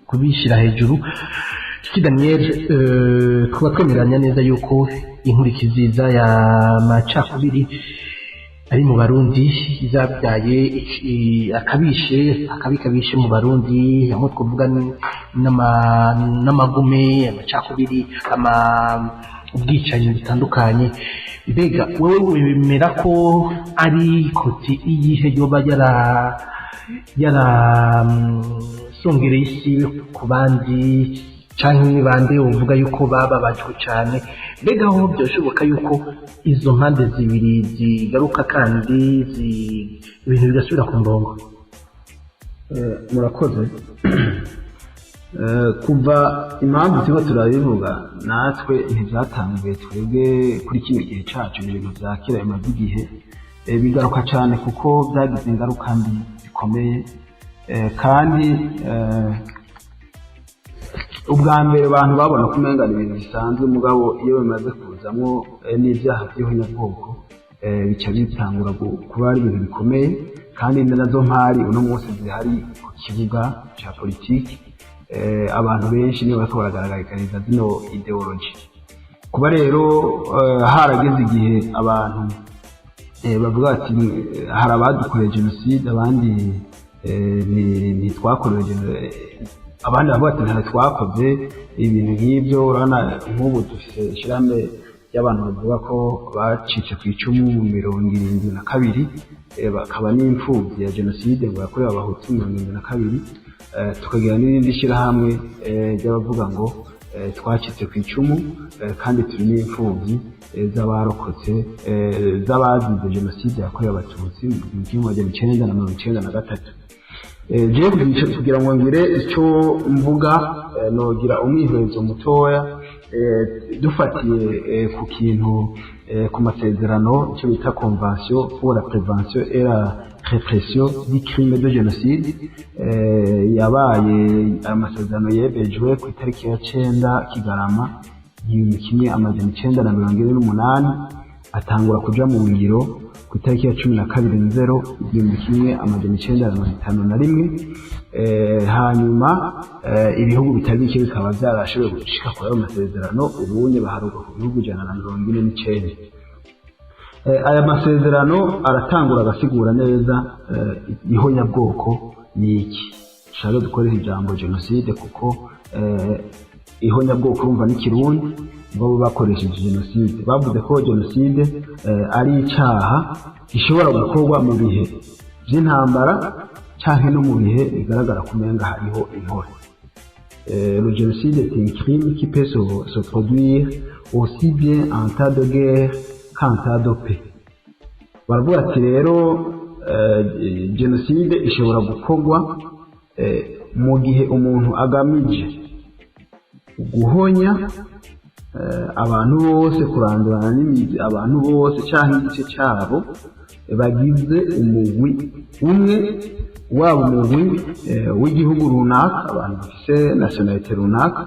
kubishyira hejuru. Kiki Daniel, tuba twemeranya neza yuko inkurikizi z'aya macakubiri ari mu Barundi zabyaye akabishe akabikabishe mu Barundi, aho twavuga n'amagume, amacakubiri, ubwicanyi butandukanye. Mbega wewe wemera ko ari côté iyihe yoba yara songereye isi ku bandi, canke ni bande uvuga yuko bababajwe cane? Mbega aho byoshoboka yuko izo mpande zibiri zigaruka kandi ibintu bigasubira ku murongo? Murakoze. Kuva impamvu turiko turabivuga natwe, ntibyatanguye twebwe kuri kino gihe cacu, ni ibintu vya kera bimaze igihe. Bigaruka cane kuko byagize ingaruka mbi zikomeye. Kandi ubwa mbere abantu babona ko umenga ni ibintu bisanzwe, mugabo iyo bimaze kuzamwo n'ibyaha by'ihonyabwoko, bica bitangura kuba ari ibintu bikomeye. Kandi nazo mpari uno munsi zihari ku kibuga ca politiki, abantu benshi nibo bariko baragaragariza zino idéologie. Kuba rero harageze igihe abantu bavuga bati hari abadukoreye jenoside, abandi ntitwakorewe abandi bavuga ati ntayo twakoze, ibintu nk'ibyo. Urabona nk'ubu dufise ishirahamwe ry'abantu bavuga ko bacitse ku icumu mu 72, bakaba n'imfuvyi ya jenoside ngo yakorewe Abahutu 72, tukagira n'irindi shirahamwe ry'abavuga ngo twacitse ku icumu kandi turi n'imfuvyi z'abarokotse, z'abazize jenoside yakorewe Abatutsi mu 1993. Jewe kugira ngo ngire icyo mvuga, nogira umwihwezo mutoya dufatiye ku kintu, ku masezerano, icyo bita Convention pour la prévention et la répression du crime de génocide. Yabaye amasezerano yemejwe ku itariki ya 9 Kigarama 1948, atangura kuja mu ngiro ku itariki ya 12 Nzero 1951. Hanyuma ibihugu bitari bike bikaba byarashoboye gushika kuri ayo masezerano. Ubunye baharurwa ku bihugu 149. Aya masezerano aratangura agasigura neza ihonyabwoko ni iki. Dushaka dukoresha ijambo jenoside kuko ihonyabwoko urumva n'ikirundi, ngo bakoresheje jenoside. Bavuze ko jenoside ari icaha gishobora gukorwa mu bihe by'intambara canke no mu bihe bigaragara kumenga hariho intore. Le génocide est un crime qui peut se produire aussi bien en temps de guerre. 50 ans de paix. Baravuga ati rero jenoside ishobora gukorwa mu gihe umuntu agamije guhonya abantu bose, kurandurana n'imizi abantu bose cyangwa igice cyabo bagize umugwi umwe, waba umugwi w'igihugu runaka, abantu bafise nationalité runaka,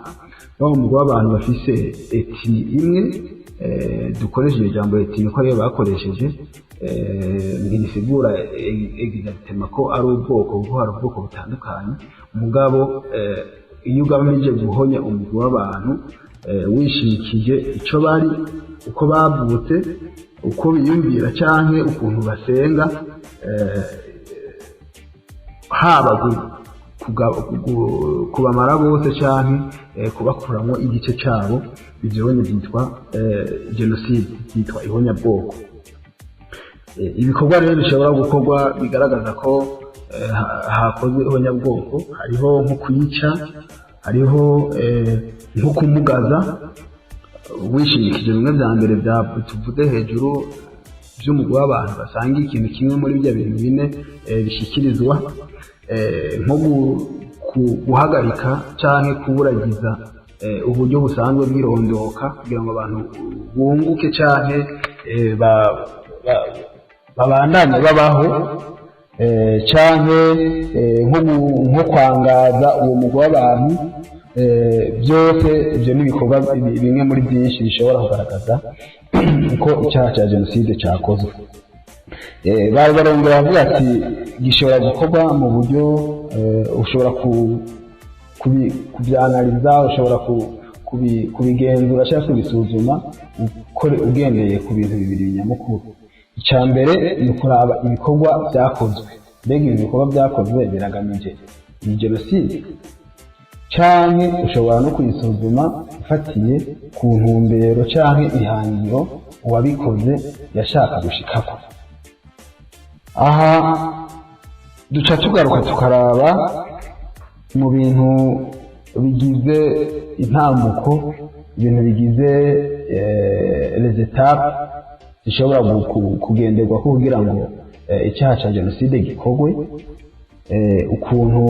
waba umugwi w'abantu bafise ethnie imwe. Dukoresheje ijambo ethnie ko ariyo bakoresheje, ntirisigura exactement ko ari ubwoko, kuko hari ubwoko butandukanye. Mugabo iyo ugamije guhonya umugwi w'abantu wishimikije ico bari, uko bavutse, uko biyumvira canke ukuntu basenga, haba kubamara bose canke kubakuramwo igice cabo, ivyo bonye vyitwa jenoside, byitwa ihonyabwoko. Ibikorwa rero bishobora gukorwa bigaragaza ko hakozwe ihonyabwoko, hariho nko kuyica, hariho nko kumugaza wishimikije bimwe vya mbere bya tuvuze hejuru by'umugwi w'abantu basanga ikintu kimwe muri bya bintu bine bishyikirizwa, nko guhagarika canke kuburagiza uburyo busanzwe bw'irondoka kugira ngo abantu bunguke canke babandanye babaho, canke nko kwangaza uwo mugwi w'abantu. Byose ibyo ni ibikorwa bimwe muri byinshi bishobora kugaragaza uko icyaha cya jenoside cyakozwe. Bari barongera bavuga ati gishobora gukorwa mu buryo ushobora kubyanaliza, ushobora kubigenzura cyangwa kubisuzuma ugendeye ku bintu bibiri nyamukuru. Icya mbere ni ukuraba ibikorwa byakozwe: mbega ibi bikorwa byakozwe biragamije iyi jenoside? Canke ushobora no kuyisuzuma ufatiye ku ntumbero canke ihangiro uwabikoze yashaka gushikako. Aha duca tugaruka tukaraba mu bintu bigize intambuko, ibintu bigize les étapes zishobora kugenderwako kugira ngo icyaha cya jenoside gikorwe, ukuntu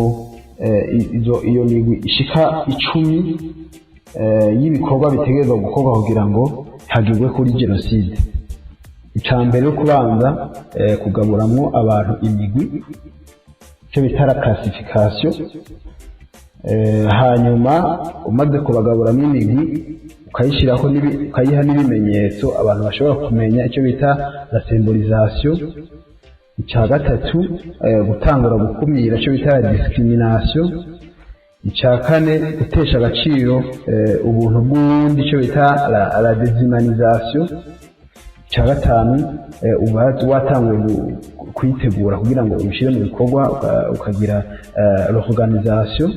iyo migwi ishika 10 y'ibikorwa bitegerezwa gukorwa kugira ngo hagirwe kuri jenoside. Icya mbere yo kubanza kugaburamwo abantu imigwi, icyo bita la classification. Hanyuma umaze kubagaburamo imigwi, ukayishyiraho ukayiha n'ibimenyetso abantu bashobora kumenya, icyo bita la symbolisation. Icya gatatu, gutangura gukumira, icyo bita la discrimination. Icya kane, gutesha agaciro ubuntu bw'uwundi, icyo bita la déshumanisation. Icya gatanu, uba watanguye kuyitegura kugira ngo ubishyire mu bikorwa, ukagira l'organisation.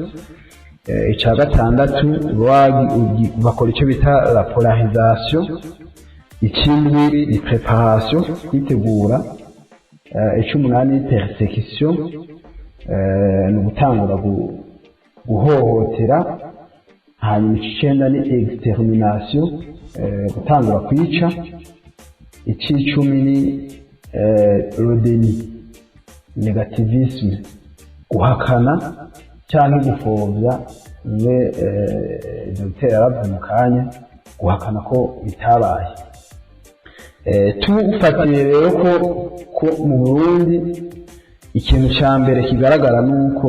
Icya gatandatu, bakora icyo bita la polarisation. Ikindi ni préparation, kwitegura. Icy'umunani ni persécution, ni ugutangura guhohotera. Hanyuma icyenda ni extermination, gutangura kwica. Icy'icumi ni le déni, négativisme, guhakana cyangwa gupfobya. Bimwe dogiteri yaravuze mu kanya, guhakana ko bitabaye. Tufatiye rero ko mu Burundi ikintu cya mbere kigaragara ni uko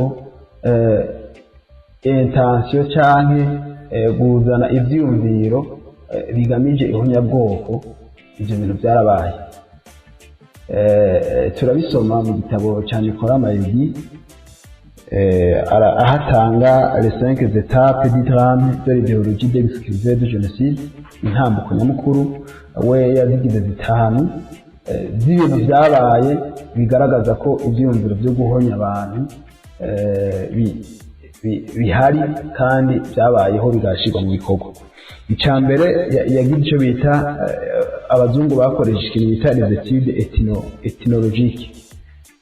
intention canke kuzana ivyiyumviro bigamije ihonyabwoko, ivyo bintu byarabaye. Turabisoma mu gitabo cya Nicolas Mayugi, ahatanga les cinq étapes du drame de l'idéologie d'exclusion de génocide. Intambuko nyamukuru we yazigize zitanu z'ibintu byabaye bigaragaza ko ibyiyumviro byo guhonya abantu bihari kandi byabayeho, bigashyirwa mu bikorwa. Icya mbere, yagize icyo bita abazungu bakoresha ikintu bita les études ethnologiques,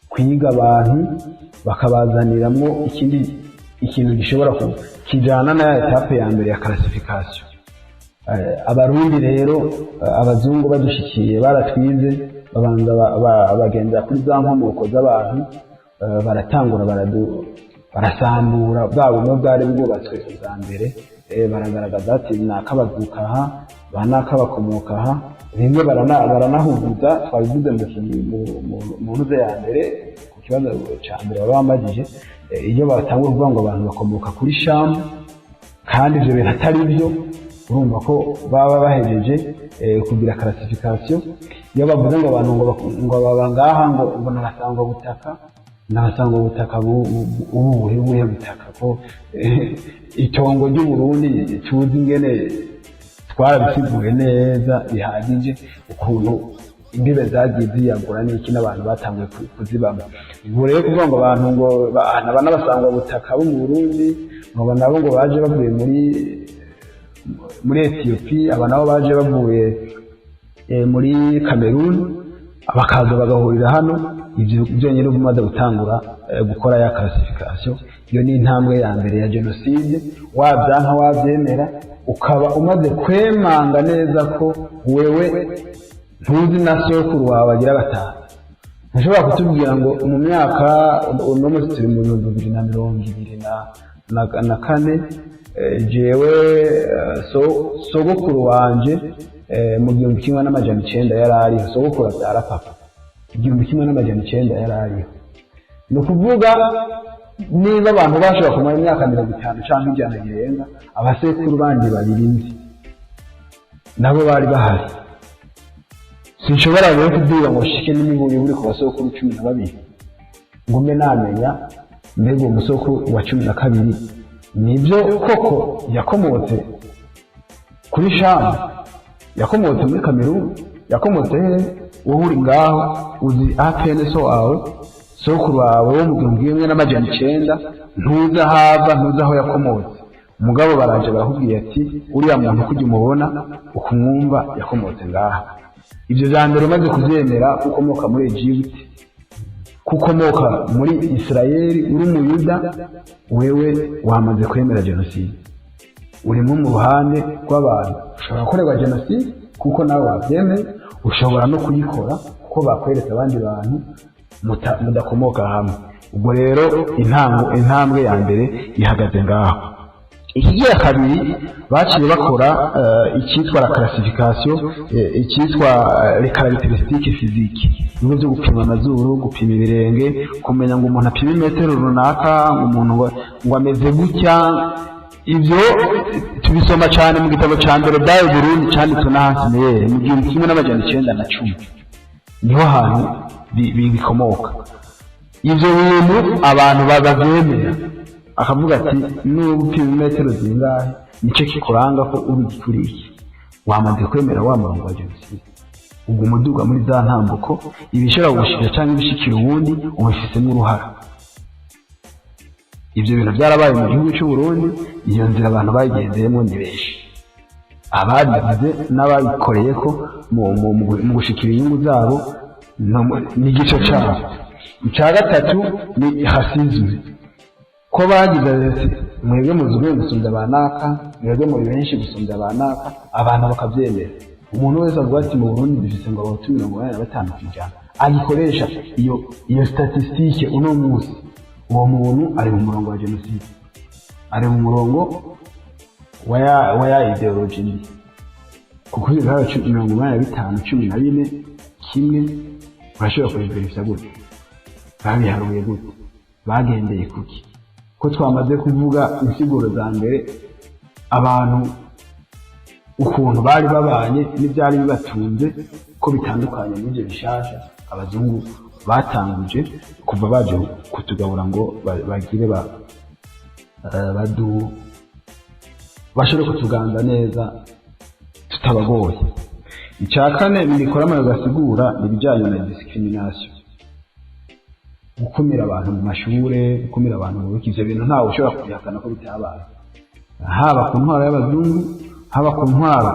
kwiga abantu bakabazaniramwo ikindi ikintu gishobora kijana na ya étape ya mbere ya classification. Abarundi rero, abazungu badushikiye baratwize, babanza bagendera kuri za nkomoko z'abantu, baratangura barasambura bwa bumwe bwari bwubatswe bwa mbere, baragaragaza ati naka bavuka aha, ba naka bakomoka aha. Bimwe baranahuguza, twabivuze mu ntuze ya mbere, ku kibazo cya mbere baba bambajije. Iyo batangura kuvuga ngo abantu bakomoka kuri Shamu kandi ibyo bintu atari byo, urumva ko baba bahejeje kugira classification. Iyo bavuze ngo abantu ngo baba ngaha, ngo nabasangwa butaka, nabasangwa butaka ubuhe butaka? Ko itongo ry'u Burundi tuzi ingene twarabisiguye neza bihagije, ukuntu imbibe zagiye ziyagura n'iki n'abantu batanguye kuzibamo. Ubu rero kuvuga ngo abantu ngo aba n'abasangwa butaka bo mu Burundi, ngo aba nabo ngo baje bavuye muri Ethiopie, aba nabo baje bavuye muri Cameroon, bakaza bagahurira hano, ibyo byonyine uba umaze gutangura gukora ya classification. Iyo ni intambwe ya mbere ya jenoside. Wabyanka wabyemera, ukaba umaze kwemanga neza ko wewe ntuzi na sokuru wawe agira batanu. Ntushobora kutubwira ngo mu myaka, uno munsi turi mu 2024, jewe sogokuru wanje mu 1900 yari ariho, sogokuru abyara papa, 1900 yari ariho. Ni ukuvuga niba abantu bashobora kumara imyaka 50 cyangwa 100 irenga, abasekuru bandi babiri nzi nabo bari bahari. Sinshobora rero kubwira ngo shike n'imiburi buri ku basokuru 12 ngo mbe namenya mbega uwo musokuru wa 12 nibyo koko yakomotse kuri Shamu, yakomotse muri Kameruni, yakomotse he? Wowe uri ngaho uzi apene so wawe, sokuru wawe wo mu 1900, ntuzi aho ava, ntuzi aho yakomotse. Umugabo baraje barakubwiye ati uriya muntu kujya umubona ukumwumva yakomotse ngaha. Ibyo bya mbere umaze kubyemera, ko ukomoka muri Egiputa, ko ukomoka muri Isirayeli, uri umuyuda, wewe wamaze kwemera jenoside, urimo mu ruhande rw'abantu ushobora gukorerwa jenoside kuko nawe wabyemeye, ushobora no kuyikora kuko bakweretse abandi bantu mudakomoka hamwe. Ubwo rero intango, intambwe ya mbere ihagaze ngaho. Ikigira kabiri, baciye bakora icyitwa la classification, icyitwa les caractéristiques physiques, bimwe byo gupima amazuru, gupima ibirenge, kumenya ngo umuntu apima imetero runaka, ngo umuntu ngo ameze gutya. Ibyo tubisoma cyane mu gitabo cya mbere Dawe Burundi cyanditswe na Hans Meyer mu 1910, niho hantu bikomoka. Ibyo bintu abantu babyemera, akavuga ati niba upima imetero zingahe nicyo kikuranga ko uri kuri iki, wamaze kwemera wa murongo wa jenoside. Ubwo umuduga muri za ntambuko, ibishobora gushikira cyangwa ibishikira uwundi ubifisemo uruhara. Ibyo bintu byarabaye mu gihugu cy'u Burundi. Iyo nzira abantu bayigendeyemo ni benshi, ababigize n'ababikoreye ko mu gushikira inyungu zabo n'igice cyabo. Icya gatatu ni racisme, ko bagize ati mwebwe muzi ubwenge gusumbya abanaka, mwebwe muri benshi gusumbya abanaka, abantu bakabyemera. Umuntu wese avuga ati mu Burundi dufise ngo abahutu 85%, agikoresha iyo statistique uno munsi, uwo muntu ari mu murongo wa jenoside, ari mu murongo wa ya idéologie mbi, kuko ibiharuro 85, 14 kimwe urashobora kubiverifya gute? Babiharuye gute? Bagendeye kuki? Ko twamaze kuvuga insiguro za mbere, abantu ukuntu bari babanye n'ibyari bibatunze ko bitandukanye n'ibyo bishasha abazungu batanguje kuva baje kutugabura ngo bagire badu bashobore kutuganza neza tutabagoye. Icya kane Nicolas gasigura ni ibijyanye na discrimination, gukumira abantu mu mashure, gukumira abantu mu biki. Ivyo bintu ntawe ushobora kubihakana ko bitabaye, haba ku ntwaro y'abazungu, haba ku ntwaro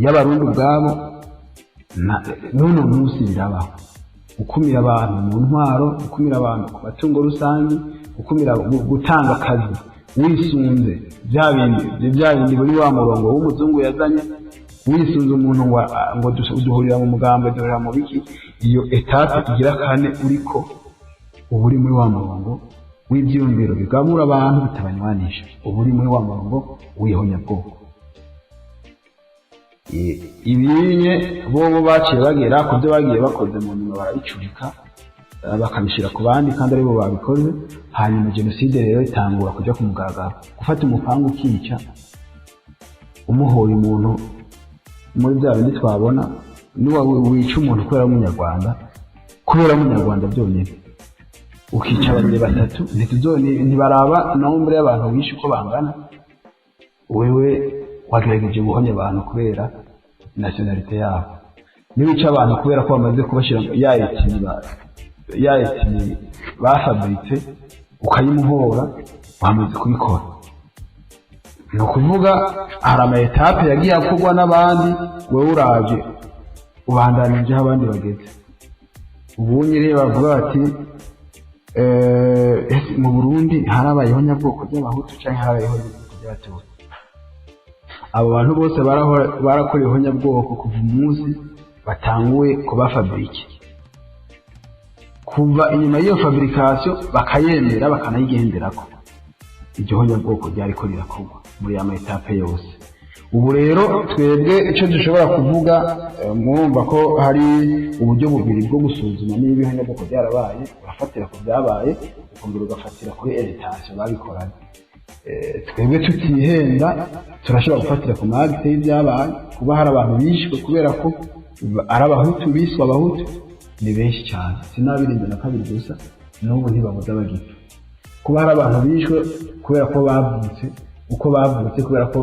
y'abarundi ubwabo, n'uno munsi birabaho. Gukumira abantu mu ntwaro, gukumira abantu ku matungo rusange, gukumira gutanga akazi wisunze bya bindi muri wa murongo w'umuzungu yazanye. Wisunze umuntu ngo duhurira mu mugambo, duhurira mu biki, iyo étape igira kane uriko uba uri muri wa murongo w'ibyiyumviro bigabura abantu, bitabanywanisha, uba uri muri wa murongo w'ihonyabwoko. Ibinye bobo baciye bagera ku byo bagiye bakoze, mu nyuma barabicurika, bakabishyira ku bandi kandi aribo babikoze. Hanyuma jenoside rero itangura kujya ku mugaragaro, gufata umupanga ukica umuhoye umuntu muri bya bindi twabona. Niwa wica umuntu kubera umunyarwanda, kubera umunyarwanda byonyine, ukica babiri, batatu, ntibaraba nombre y'abantu wishe uko bangana. Wewe wagerageje guhonya abantu kubera nationalité yabo. Niwica abantu kubera ko bamaze kubashyira ya ethnie ya ethnie bafabriqué, ukayimuhora, wamaze kubikora. Ni ukuvuga hari ama étapes yagiye akorwa n'abandi, wowe uraje ubandanije aho abandi bageze. Ubunye rero bavuga bati: "Ese mu Burundi harabayeho nyabwoko ry'Abahutu canke harabayeho nyabwoko ry'Abatutsi?" Abo bantu bose barakoreweho nyabwoko kuva umunsi batanguye kuba fabriqué, kuva inyuma y'iyo fabrication bakayemera, bakanayigenderako. Iryo honyabwoko ryariko rirakorwa muri ya ma étapes yose. Ubu rero twebwe icyo dushobora kuvuga, murumva ko hari uburyo bubiri bwo gusuzuma niba ihonyabwoko byarabaye. Urafatira ku byabaye, ukongera ugafatira kuri intention babikoranye. Twebwe tutihenda, turashobora gufatira ku ma actes y'ibyabaye. Kuba hari abantu bishwe kubera ko ari Abahutu, biswe Abahutu, ni benshi cyane, sinabirinze na kabiri gusa, n'ubu ntibabuze abagipfa. Kuba hari abantu bishwe kubera ko bavutse uko bavutse, kubera ko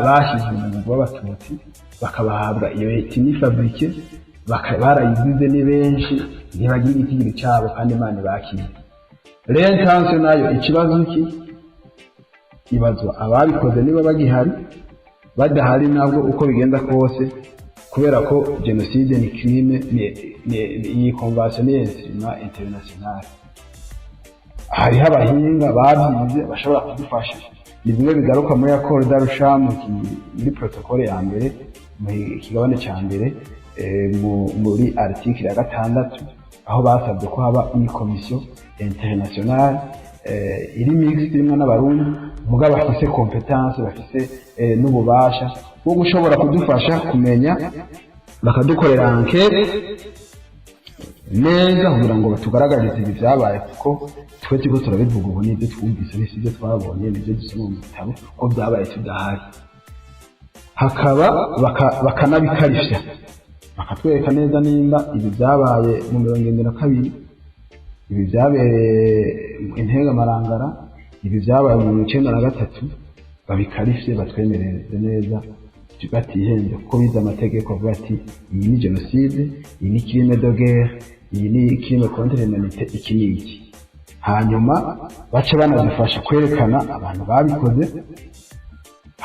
bashyizwe mu mugwi w'Abatutsi, bakabahabwa iyo ethnie fabriquée, barayizize, ni benshi, ntibagira igitigiri cyabo kandi Imana ibakiriye. L'intention nayo, ikibazo ki ibazwa ababikoze niba bagihari. Badahari nabwo, uko bigenda kose, kubera ko jenoside ni crime, ni iyi convention ni instrument international, hariho abahinga babyize bashobora kudufasha. Ni bimwe bigaruka muri accord d'Arusha, muri protocole ya mbere, mu kigabane cya mbere, muri article ya 6, aho basabye ko haba une commission internationale iri mixte, irimo n'Abarundi mugabo bafise compétence, bafise n'ububasha bwo gushobora kudufasha kumenya, bakadukorera enquête neza kugira ngo batugaragarize ibi byabaye, kuko twe turiko turabivuga ubu n'ibyo twumvise, n'isi ibyo twabonye, n'ibyo dusoma mu bitabo, ko byabaye tudahari. Hakaba bakanabikarishya, bakatwereka neza nimba ibi byabaye mu 72, ibi byabereye Intega Marangara, ibi byabaye mu 93, babikarishye, batwemereze neza batihenze, kuko bize amategeko, avuga ati: "Iyi ni jenoside, iyi ni crime de guerre, iyi ni crime contre l'humanité, iki ni iki." Hanyuma bace banadufasha kwerekana abantu babikoze,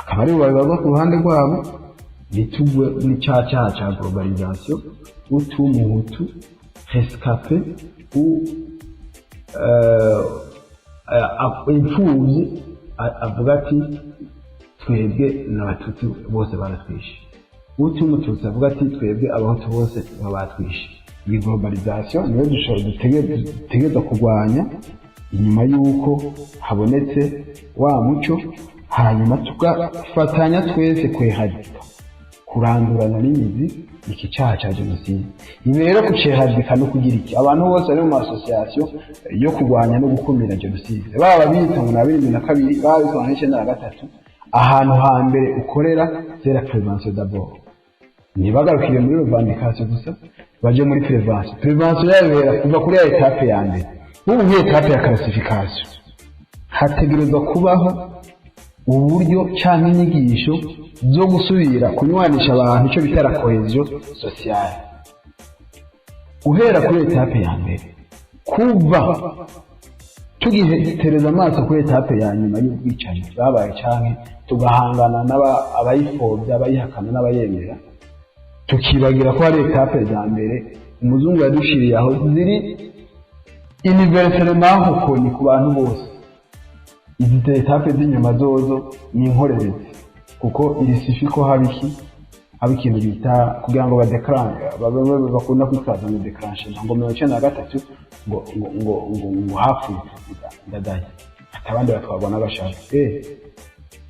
akaba aribo babibazwa ku ruhande rwabo, ntitugwe muri cya cyaha cya globalisation, utu Umuhutu rescapé u imfuvyi avuga ati: "Twebwe n'Abatutsi bose baratwishe", uti Umututsi avuga ati: "Twebwe Abahutu bose baba batwishe." Iyi globalisation niyo dushobora dutegerezwa kurwanya inyuma y'uko habonetse wa muco, hanyuma tugafatanya twese kweharika, kurandurana n'imizi iki cyaha cya jenoside. Ibi rero kuceharika no kugira iki, abantu bose bari mu association yo kurwanya no gukumira jenoside, baba bita ngo na 72, baba bitwa n'93, ahantu hambere ukorera c'est la prévention d'abord. Ntibagarukire muri revendication gusa, baje muri prévention. Prévention yabera kuva kuri ya étape ya mbere. Nk'ubu nk'iyo étape ya classification, hategerezwa kubaho uburyo canke inyigisho zo gusubira kunywanisha abantu, icyo bita la cohésion sociale, guhera kuri étape ya mbere. Kuva tugitereza amaso kuri étape ya nyuma y'ubwicanyi bwabaye, canke tugahangana abayipfobya, abayihakana n'abayemera, tukibagira ko hari étapes za mbere umuzungu yadushiriye aho ziri universellement reconnues ku bantu bose. Izi étapes z'inyuma zozo ni inkorerezi, kuko il suffit ko haba iki Haba ikintu bita kugira ngo badéclenche, bakunda kwitwaza ngo déclenche, ngo 93 ngo hapfuye Ndadaye, ati abandi batwarwa n'agashavu.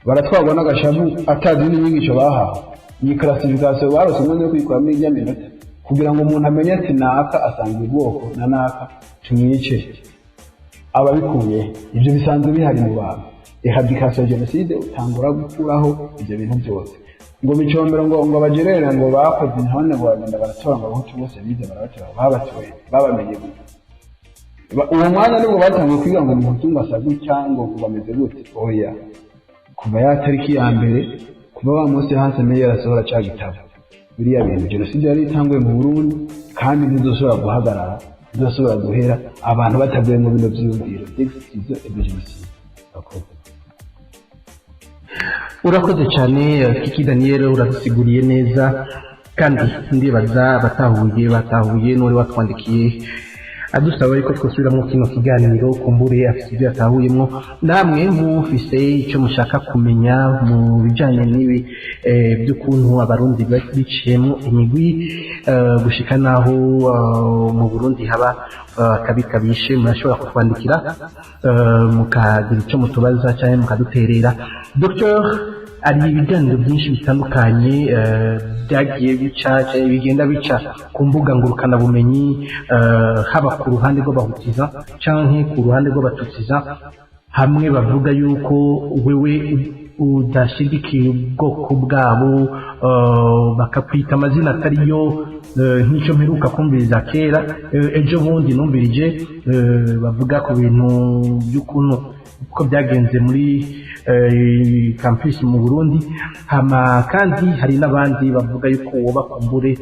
Baratwarwa n'agashavu atazi n'inyigisho bahawe. Iyi classification barose umwanya wo kuyikuramo ijya minota kugira ngo umuntu amenye ati naka asanga ubwoko na naka tumwice, ababikuye. Ibyo bisanzwe bihari mu bantu. Éradication ya jenoside utangura gukuraho ibyo bintu byose. Ngo Micombero, ngo abagerere, ngo bakoze intone, ngo bagenda baratora, ngo Abahutu bose bize barabatora, babatoye babamenye gute? Uwo mwanya nibwo batangiye kwiga ngo Umuhutu ngo asa gutya, ngo bameze gute? Oya, kuva ya tariki ya mbere, kuva wa munsi Hans Meyer asohora ca gitabo, biriya bintu, jenoside yari itanguye mu Burundi, kandi ntizosubira guhagarara, ntizosubira guhera abantu batavuye mu bino vyiyumviro d'exclusion et de génocide. Urakoze. Urakoze cyane, Kiki Daniel, uradusiguriye neza, kandi ndibaza abatahuye batahuye. N'uwari watwandikiye adusaba yuko twasubiramo kino kiganiro, kumbure afite ibyo yatahuyemo. Namwe mufise icyo mushaka kumenya mu bijyanye n'ibi by'ukuntu Abarundi biciyemo imigwi gushika n'aho mu Burundi haba akabi kabishe, murashobora kutwandikira, mukagira icyo mutubaza cyangwa mukaduterera. Dr, hari ibiganiro byinshi bitandukanye byagiye bica cyangwa bigenda bica ku mbuga ngurukanabumenyi, haba ku ruhande rw'abahutiza canke ku ruhande rw'abatutsiza, hamwe bavuga yuko wewe udashigikiye ubwoko bwabo, bakakwita amazina atariyo, nk'icyo mperuka kumviriza kera, ejo bundi numvirije bavuga ku bintu by'ukuntu uko byagenze muri campus mu Burundi. Hama kandi hari n'abandi bavuga yuko woba kumbure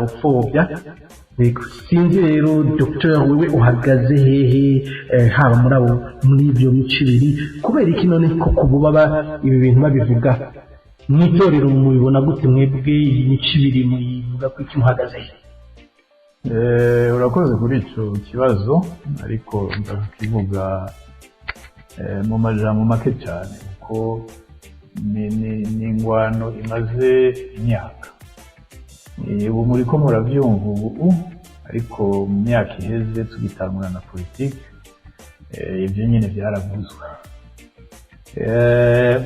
upfobya. Yego, sinzi rero docteur, wewe uhagaze hehe, haba muri abo, muri ibyo bice ibiri? Kubera iki none koko baba ibi bintu babivuga? Mu itorero mubibona gute mwebwe? Iyi mico ibiri muyivuga ko iki? Muhagaze he? Urakoze kuri icyo kibazo, ariko ndakivuga mu majambo make cyane, kuko ni ingwano imaze imyaka. Ubu muriko murabyumva ubu, ariko mu myaka iheze tugitangura na politiki, ibyo nyine byaravuzwe.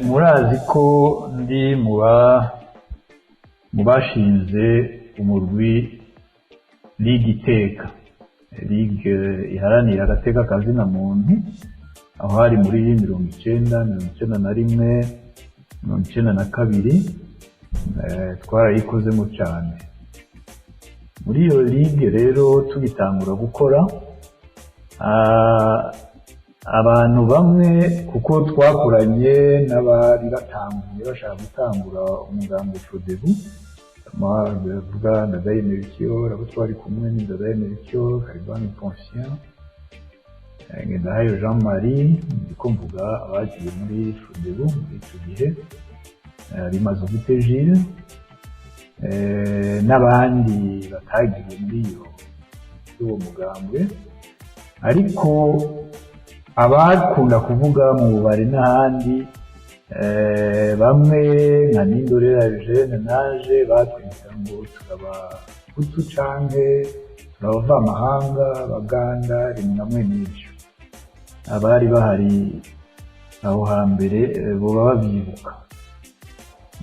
Murazi ko ndi mu bashinze umurwi Ligue Iteka, Ligue iharanira agateka ka zina muntu, aho hari muri 90, 91, 92. Twarayikozemo cyane muri iyo ligue. Rero tugitangura gukora, abantu bamwe, kuko twakoranye n'abari batanguye bashaka gutangura umugambi Frodebu, ndavuga Ndadaye Melchior, abo twari kumwe ni Ndadaye Melchior, Karibani Poncien, Ngendahayo Jean Marie, ndiko mvuga abagiye muri Frodebu muri icyo gihe, Bimazubute Gilles, n'abandi batagiye muri iyo uwo mugambwe. Ariko abakunda kuvuga mu bubari n'ahandi, bamwe nka Nindorera Eugene naje batwita ngo turabahutu canke turabavamahanga, Abaganda, ibintu namwe n'ibyo. Abari bahari aho hambere boba babyibuka.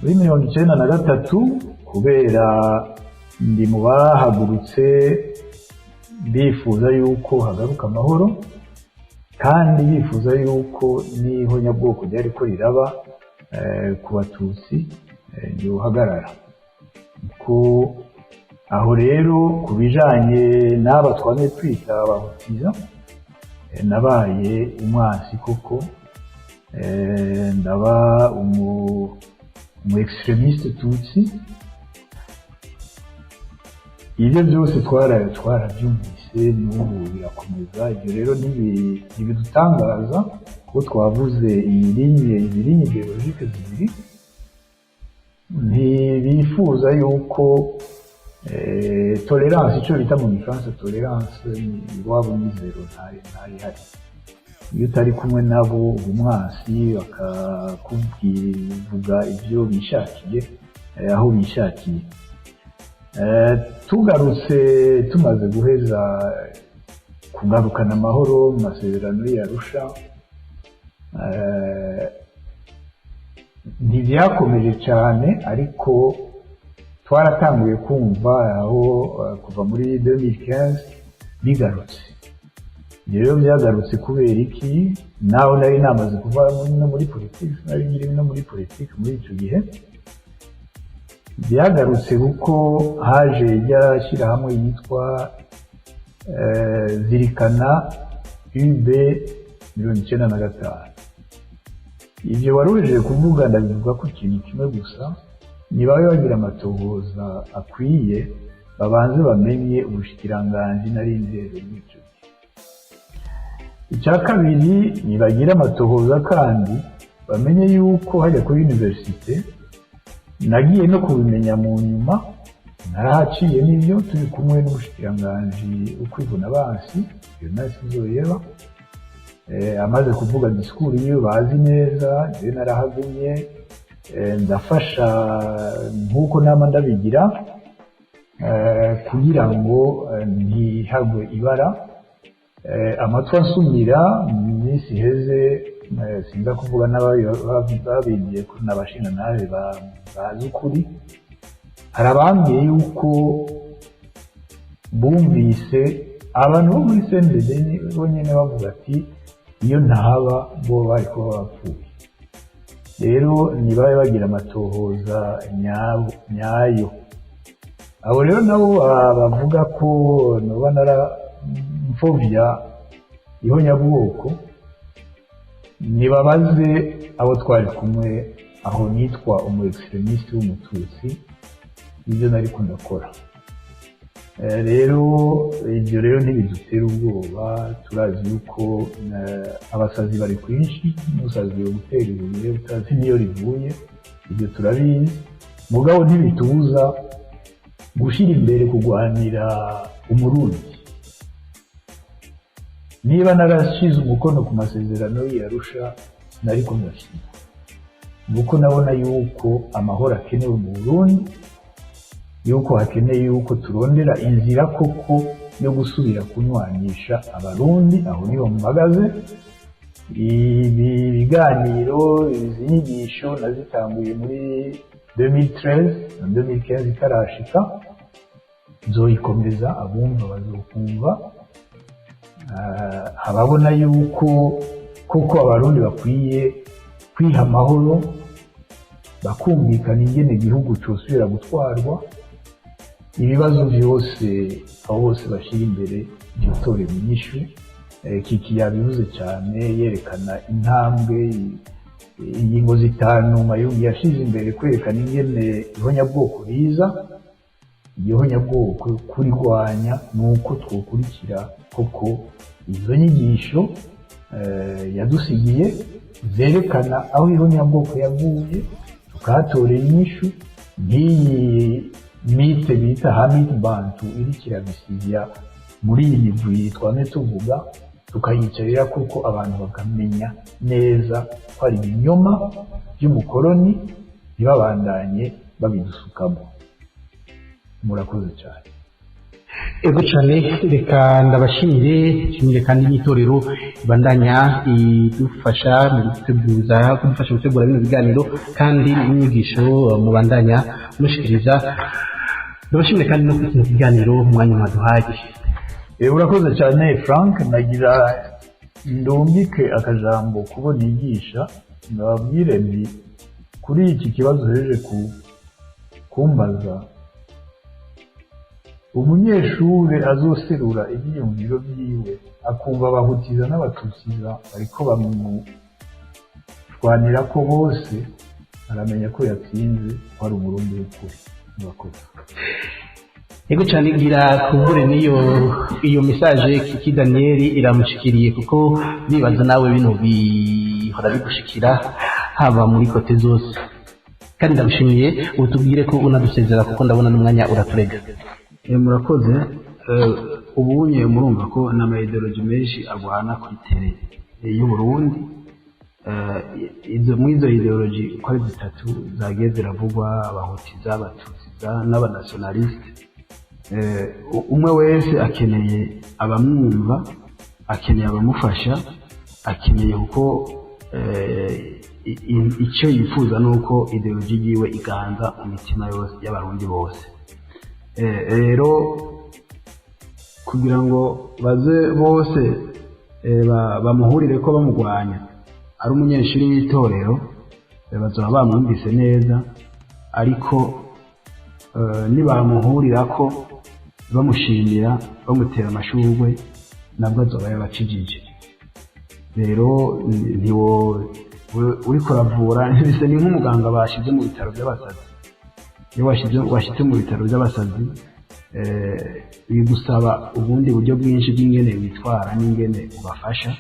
Muri 93, kubera ndi mu bahagurutse bifuza yuko hagaruka amahoro, kandi bifuza yuko n'ihonyabwoko ryari ko riraba ku Batutsi ryohagarara, ko aho rero ku bijanye n'aba twamye twita abahutiza, nabaye umwansi koko, ndaba umu extrémiste tutsi. Ibyo byose twarabyumvise, n'ubu birakomeza. Ibyo rero ntibidutangaza, kuko twavuze iyi ligne, izi ligne idéologique zibiri ntibifuza yuko tolérance, icyo bita mu gifaransa tolérance, iwabo ni zéro, ntayihari. Iyo utari kumwe nabo uba umwansi, bakakubwira ibyo bishakiye. aho bishakiye. Tugarutse tumaze guheza kugarukana amahoro mu masezerano y'Arusha, ntibyakomeje cyane, ariko twaratanguye kumva aho kuva muri 2015 bigarutse. Ibyo rero byagarutse kubera iki? Naho nari namaze kuva no muri politiki, nari nkiri no muri politiki muri icyo gihe. Byagarutse kuko haje rya shyirahamwe yitwa Zirikana UB 95. Ibyo wari uhejeje kuvuga, ndabivuga ko ikintu kimwe gusa: nibabe bagira amatohoza akwiye, babanze bamenye ubushikiranganji nari nzego muri icyo gihe. Icya kabiri, nibagira amatohoza kandi bamenye yuko hajya kuri université nagiye no kubimenya mu nyuma, narahaciye n'ibyo, turi kumwe n'umushikiranganji ukwivuna abansi Jonas Nzoyeba, amaze kuvuga discours yiwe bazi neza. Jewe narahagumye, ndafasha nk'uko nama ndabigira, kugira ngo ntihagwe ibara. Amatwi ansumira mu minsi iheze, sinza kuvuga n'ababigiye ko n'abashingantahe bazi ukuri, hari abambwiye yuko bumvise abantu bo muri CNDD bo nyene bavuga ati: "Iyo ntahaba bo bari kuba bapfuye." Rero ntibabe bagira amatohoza nyayo. Abo rero nabo bavuga ko noba narampfovya ihonyabwoko, nibabaze abo twari kumwe aho nitwa umu extrémiste w'umututsi, ibyo nariko ndakora. Rero ibyo rero ntibidutera ubwoba. Turazi yuko abasazi bari kwinshi, n'umusazi yo gutera ibuye utazi n'iyo rivuye, ibyo turabizi. Mugabo ntibitubuza gushyira imbere kurwanira Umurundi. Niba narashize umukono ku masezerano y'Arusha, nariko ndashima nuko nabona yuko amahoro akenewe mu Burundi, yuko hakeneye yuko turondera inzira koko yo gusubira kunywanisha Abarundi. Aho niho mpagaze. Ibi biganiro, izi nyigisho nazitanguye muri 2013 na 2015 itarashika, nzoyikomeza. Abumva bazokumva. Ababona yuko koko Abarundi bakwiye kwiha amahoro, bakumvikana ingene igihugu cosubira gutwarwa, ibibazo vyose abo bose bashyira imbere vyotorerwa inyishu. Kiki yabivuze cyane, yerekana intambwe, ingingo zitanu Mayungi yashize imbere kwerekana ingene ihonyabwoko riza. Ihonyabwoko kurirwanya ni uko twokurikira koko izo nyigisho yadusigiye zerekana aho ihonyabwoko yavuye, tukahatorera inyishu. Nk'iyi mythe bita Hamite Bantu iriko irabisivya muri iyi migwi twame tuvuga, tukayicarira kuko abantu bakamenya neza ko ari ibinyoma by'umukoroni, ntibabandanye babidusukamo. Murakoze cyane. Ego cyane, reka ndabashimire, nshimire kandi n'itorero ibandanya idufasha mu guteguza, kudufasha gutegura bino biganiro kandi n'inyigisho mubandanya mushikiriza. Ndabashimire kandi no kuri kino kiganiro, umwanya mwaduhaye. Urakoze cyane, Frank. Nagira ndungike akajambo kubo nigisha, ndababwire nti kuri iki kibazo uhejeje kumbaza, umunyeshure azoserura ivyiyumviro vyiwe akumva abahutiza n'abatutsiza bariko bamurwanira ko bose, aramenya ko yatsinze, ko ari Umurundi w'ukuri. Murakoze. Ego cyane, gira kumbure niyo iyo message Kiki Daniel iramushikiriye, kuko bibaza nawe bino bihora bigushikira haba muri côté zose. Kandi ndagushimiye, utubwire ko unadusezera kuko ndabona n'umwanya uraturega. Murakoze. Ubunye murumva ko n'ama idéologies menshi agwana kuri terrain y'u Burundi. Izo muri izo idéologie uko ari zitatu zagiye ziravugwa, abahutiza, abatutsiza n'abanationaliste, umwe wese akeneye abamwumva, akeneye abamufasha, akeneye kuko icyo yifuza ni uko idéologie yiwe iganza mu mitima yose y'Abarundi bose. Rero kugira ngo baze bose bamuhurire ko bamugwanya ari umunyeshuri w'itorero, bazoba bamwumvise neza, ariko nibamuhurira ko bamushimira, bamutera amashurwe, nabwo azoba yabacijije. Rero ntiwo uriko uravura, bisa ni nk'umuganga bashize mu bitaro by'abasazi. Iyo washitse mu bitaro by'abasazi, bigusaba ubundi buryo bwinshi bw'ingene witwara n'ingene ubafasha.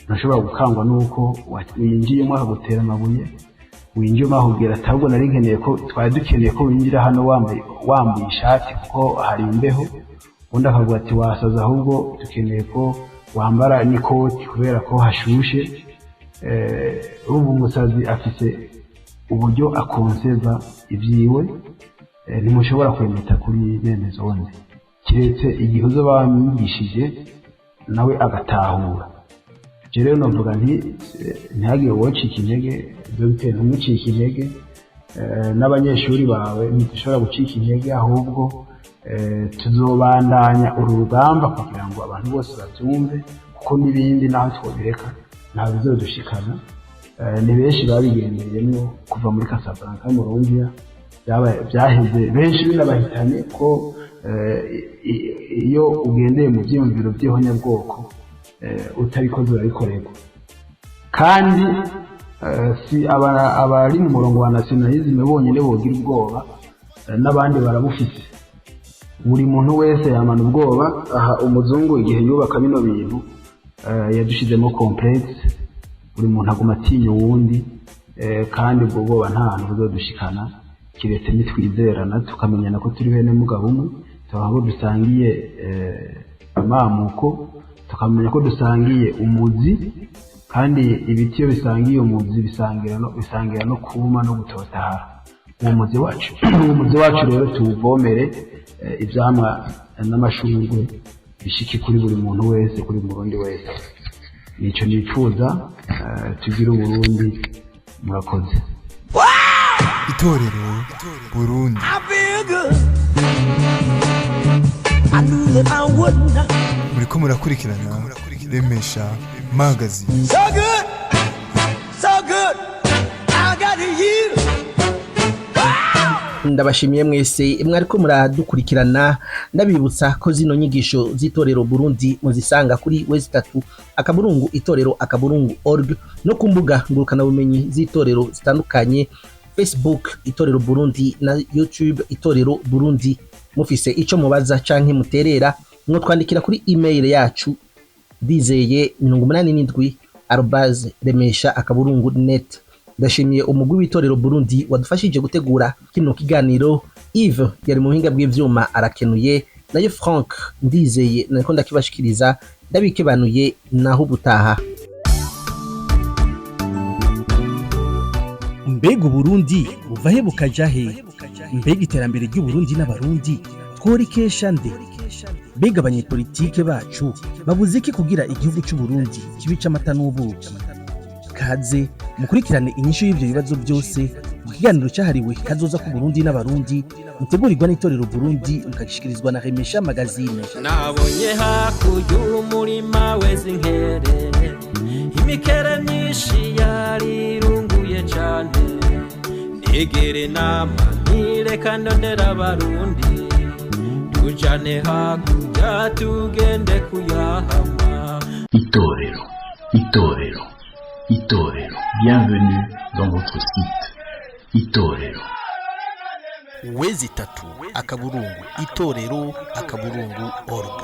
Ntushobora gukangwa n'uko winjiyemo akagutera amabuye, winjiyemo akakubwira ati: "Ahubwo nari nkeneye ko twari dukeneye ko winjira hano wambaye ishati kuko hari imbeho." Undi akavuga ati: "Wasaze, ahubwo dukeneye ko wambara n'ikoti kubera ko hashushe." Urumva umusazi afise uburyo akonseva ibyiwe, ntimushobora kwemeta kuri bene zone, kiretse igihe uzoba wamwigishije nawe agatahura. Je rero novuga nti ntihagire uwocika intege, dogiteri, ntumucike intege, n'abanyeshuri bawe ntidushobora gucika intege, ahubwo tuzobandanya uru rugamba kugira ngo abantu bose babyumve, kuko n'ibindi naho twobireka ntaho bizodushikana. Ni benshi babigendeyemo kuva muri Casablanca, Monrovia, byaheze benshi binabahitanye, ko iyo ugendeye mu byiyumviro by'ihonyabwoko utabikoze urabikorerwa. Kandi si abari mu murongo wa nationalisme bonyine bogira ubwoba, n'abandi barabufise. Buri muntu wese yamana ubwoba. Aha umuzungu igihe yubaka bino bintu, yadushizemo complexe, buri muntu aguma atinya uwundi, kandi ubwo bwoba nta hantu buzodushikana, kiretse nitwizerana, tukamenyana ko turi bene mugabo umwe, tukaba ko dusangiye amamuko, tukamenya ko dusangiye umuzi. Kandi ibiti iyo bisangiye umuzi bisangira no kuma no gutotahara. Uwo muzi wacu rero tuwuvomere, ivyamwa n'amashurwe bishike kuri buri muntu wese, kuri Murundi wese. Nico nifuza, tugire Uburundi. Murakoze. Itorero Burundi. I feel good. I knew that I would not. Muriko murakurikirana Remesha Magazine. So good, so good. I got you. Ndabashimiye mwese mwariko muradukurikirana. Ndabibutsa ko zino nyigisho z'Itorero Burundi muzisanga kuri w3.itorero.org no ku mbuga ngurukanabumenyi z'itorero zitandukanye, Facebook Itorero Burundi na YouTube Itorero Burundi. Mufise ico mubaza canke muterera, mwotwandikira kuri email yacu ndizeye87@remesha.net. Ndashimiye umugwi w'Itorero Burundi wadufashije gutegura kino kiganiro. Yves yari mu buhinga bw'ivyuma, arakenuye. Nayo Frank Ndizeye nariko ndakibashikiriza, ndabikebanuye, naho ubutaha. Mbega Uburundi buva he bukaja he? Mbega iterambere ry'Uburundi n'Abarundi tworikesha nde? Mbega abanyepolitike bacu babuze iki kugira igihugu c'Uburundi kibe c'amata n'ubuki? Kaze mukurikirane inyishu y'ivyo bibazo byose mu kiganiro cyahariwe kazoza ku Burundi n'Abarundi, mutegurirwa n'Itorero Burundi, mukagishikirizwa na Remesha Magazine. Nabonye hakurya umurima weze inkere, imikere myinshi yarirunguye cane. Nigere nama ntireka ndondera Abarundi, tujane hakurya tugende kuyahama. Itorero, Itorero, Itorero. Bienvenue dans votre site. Itorero. w3.itorero.org.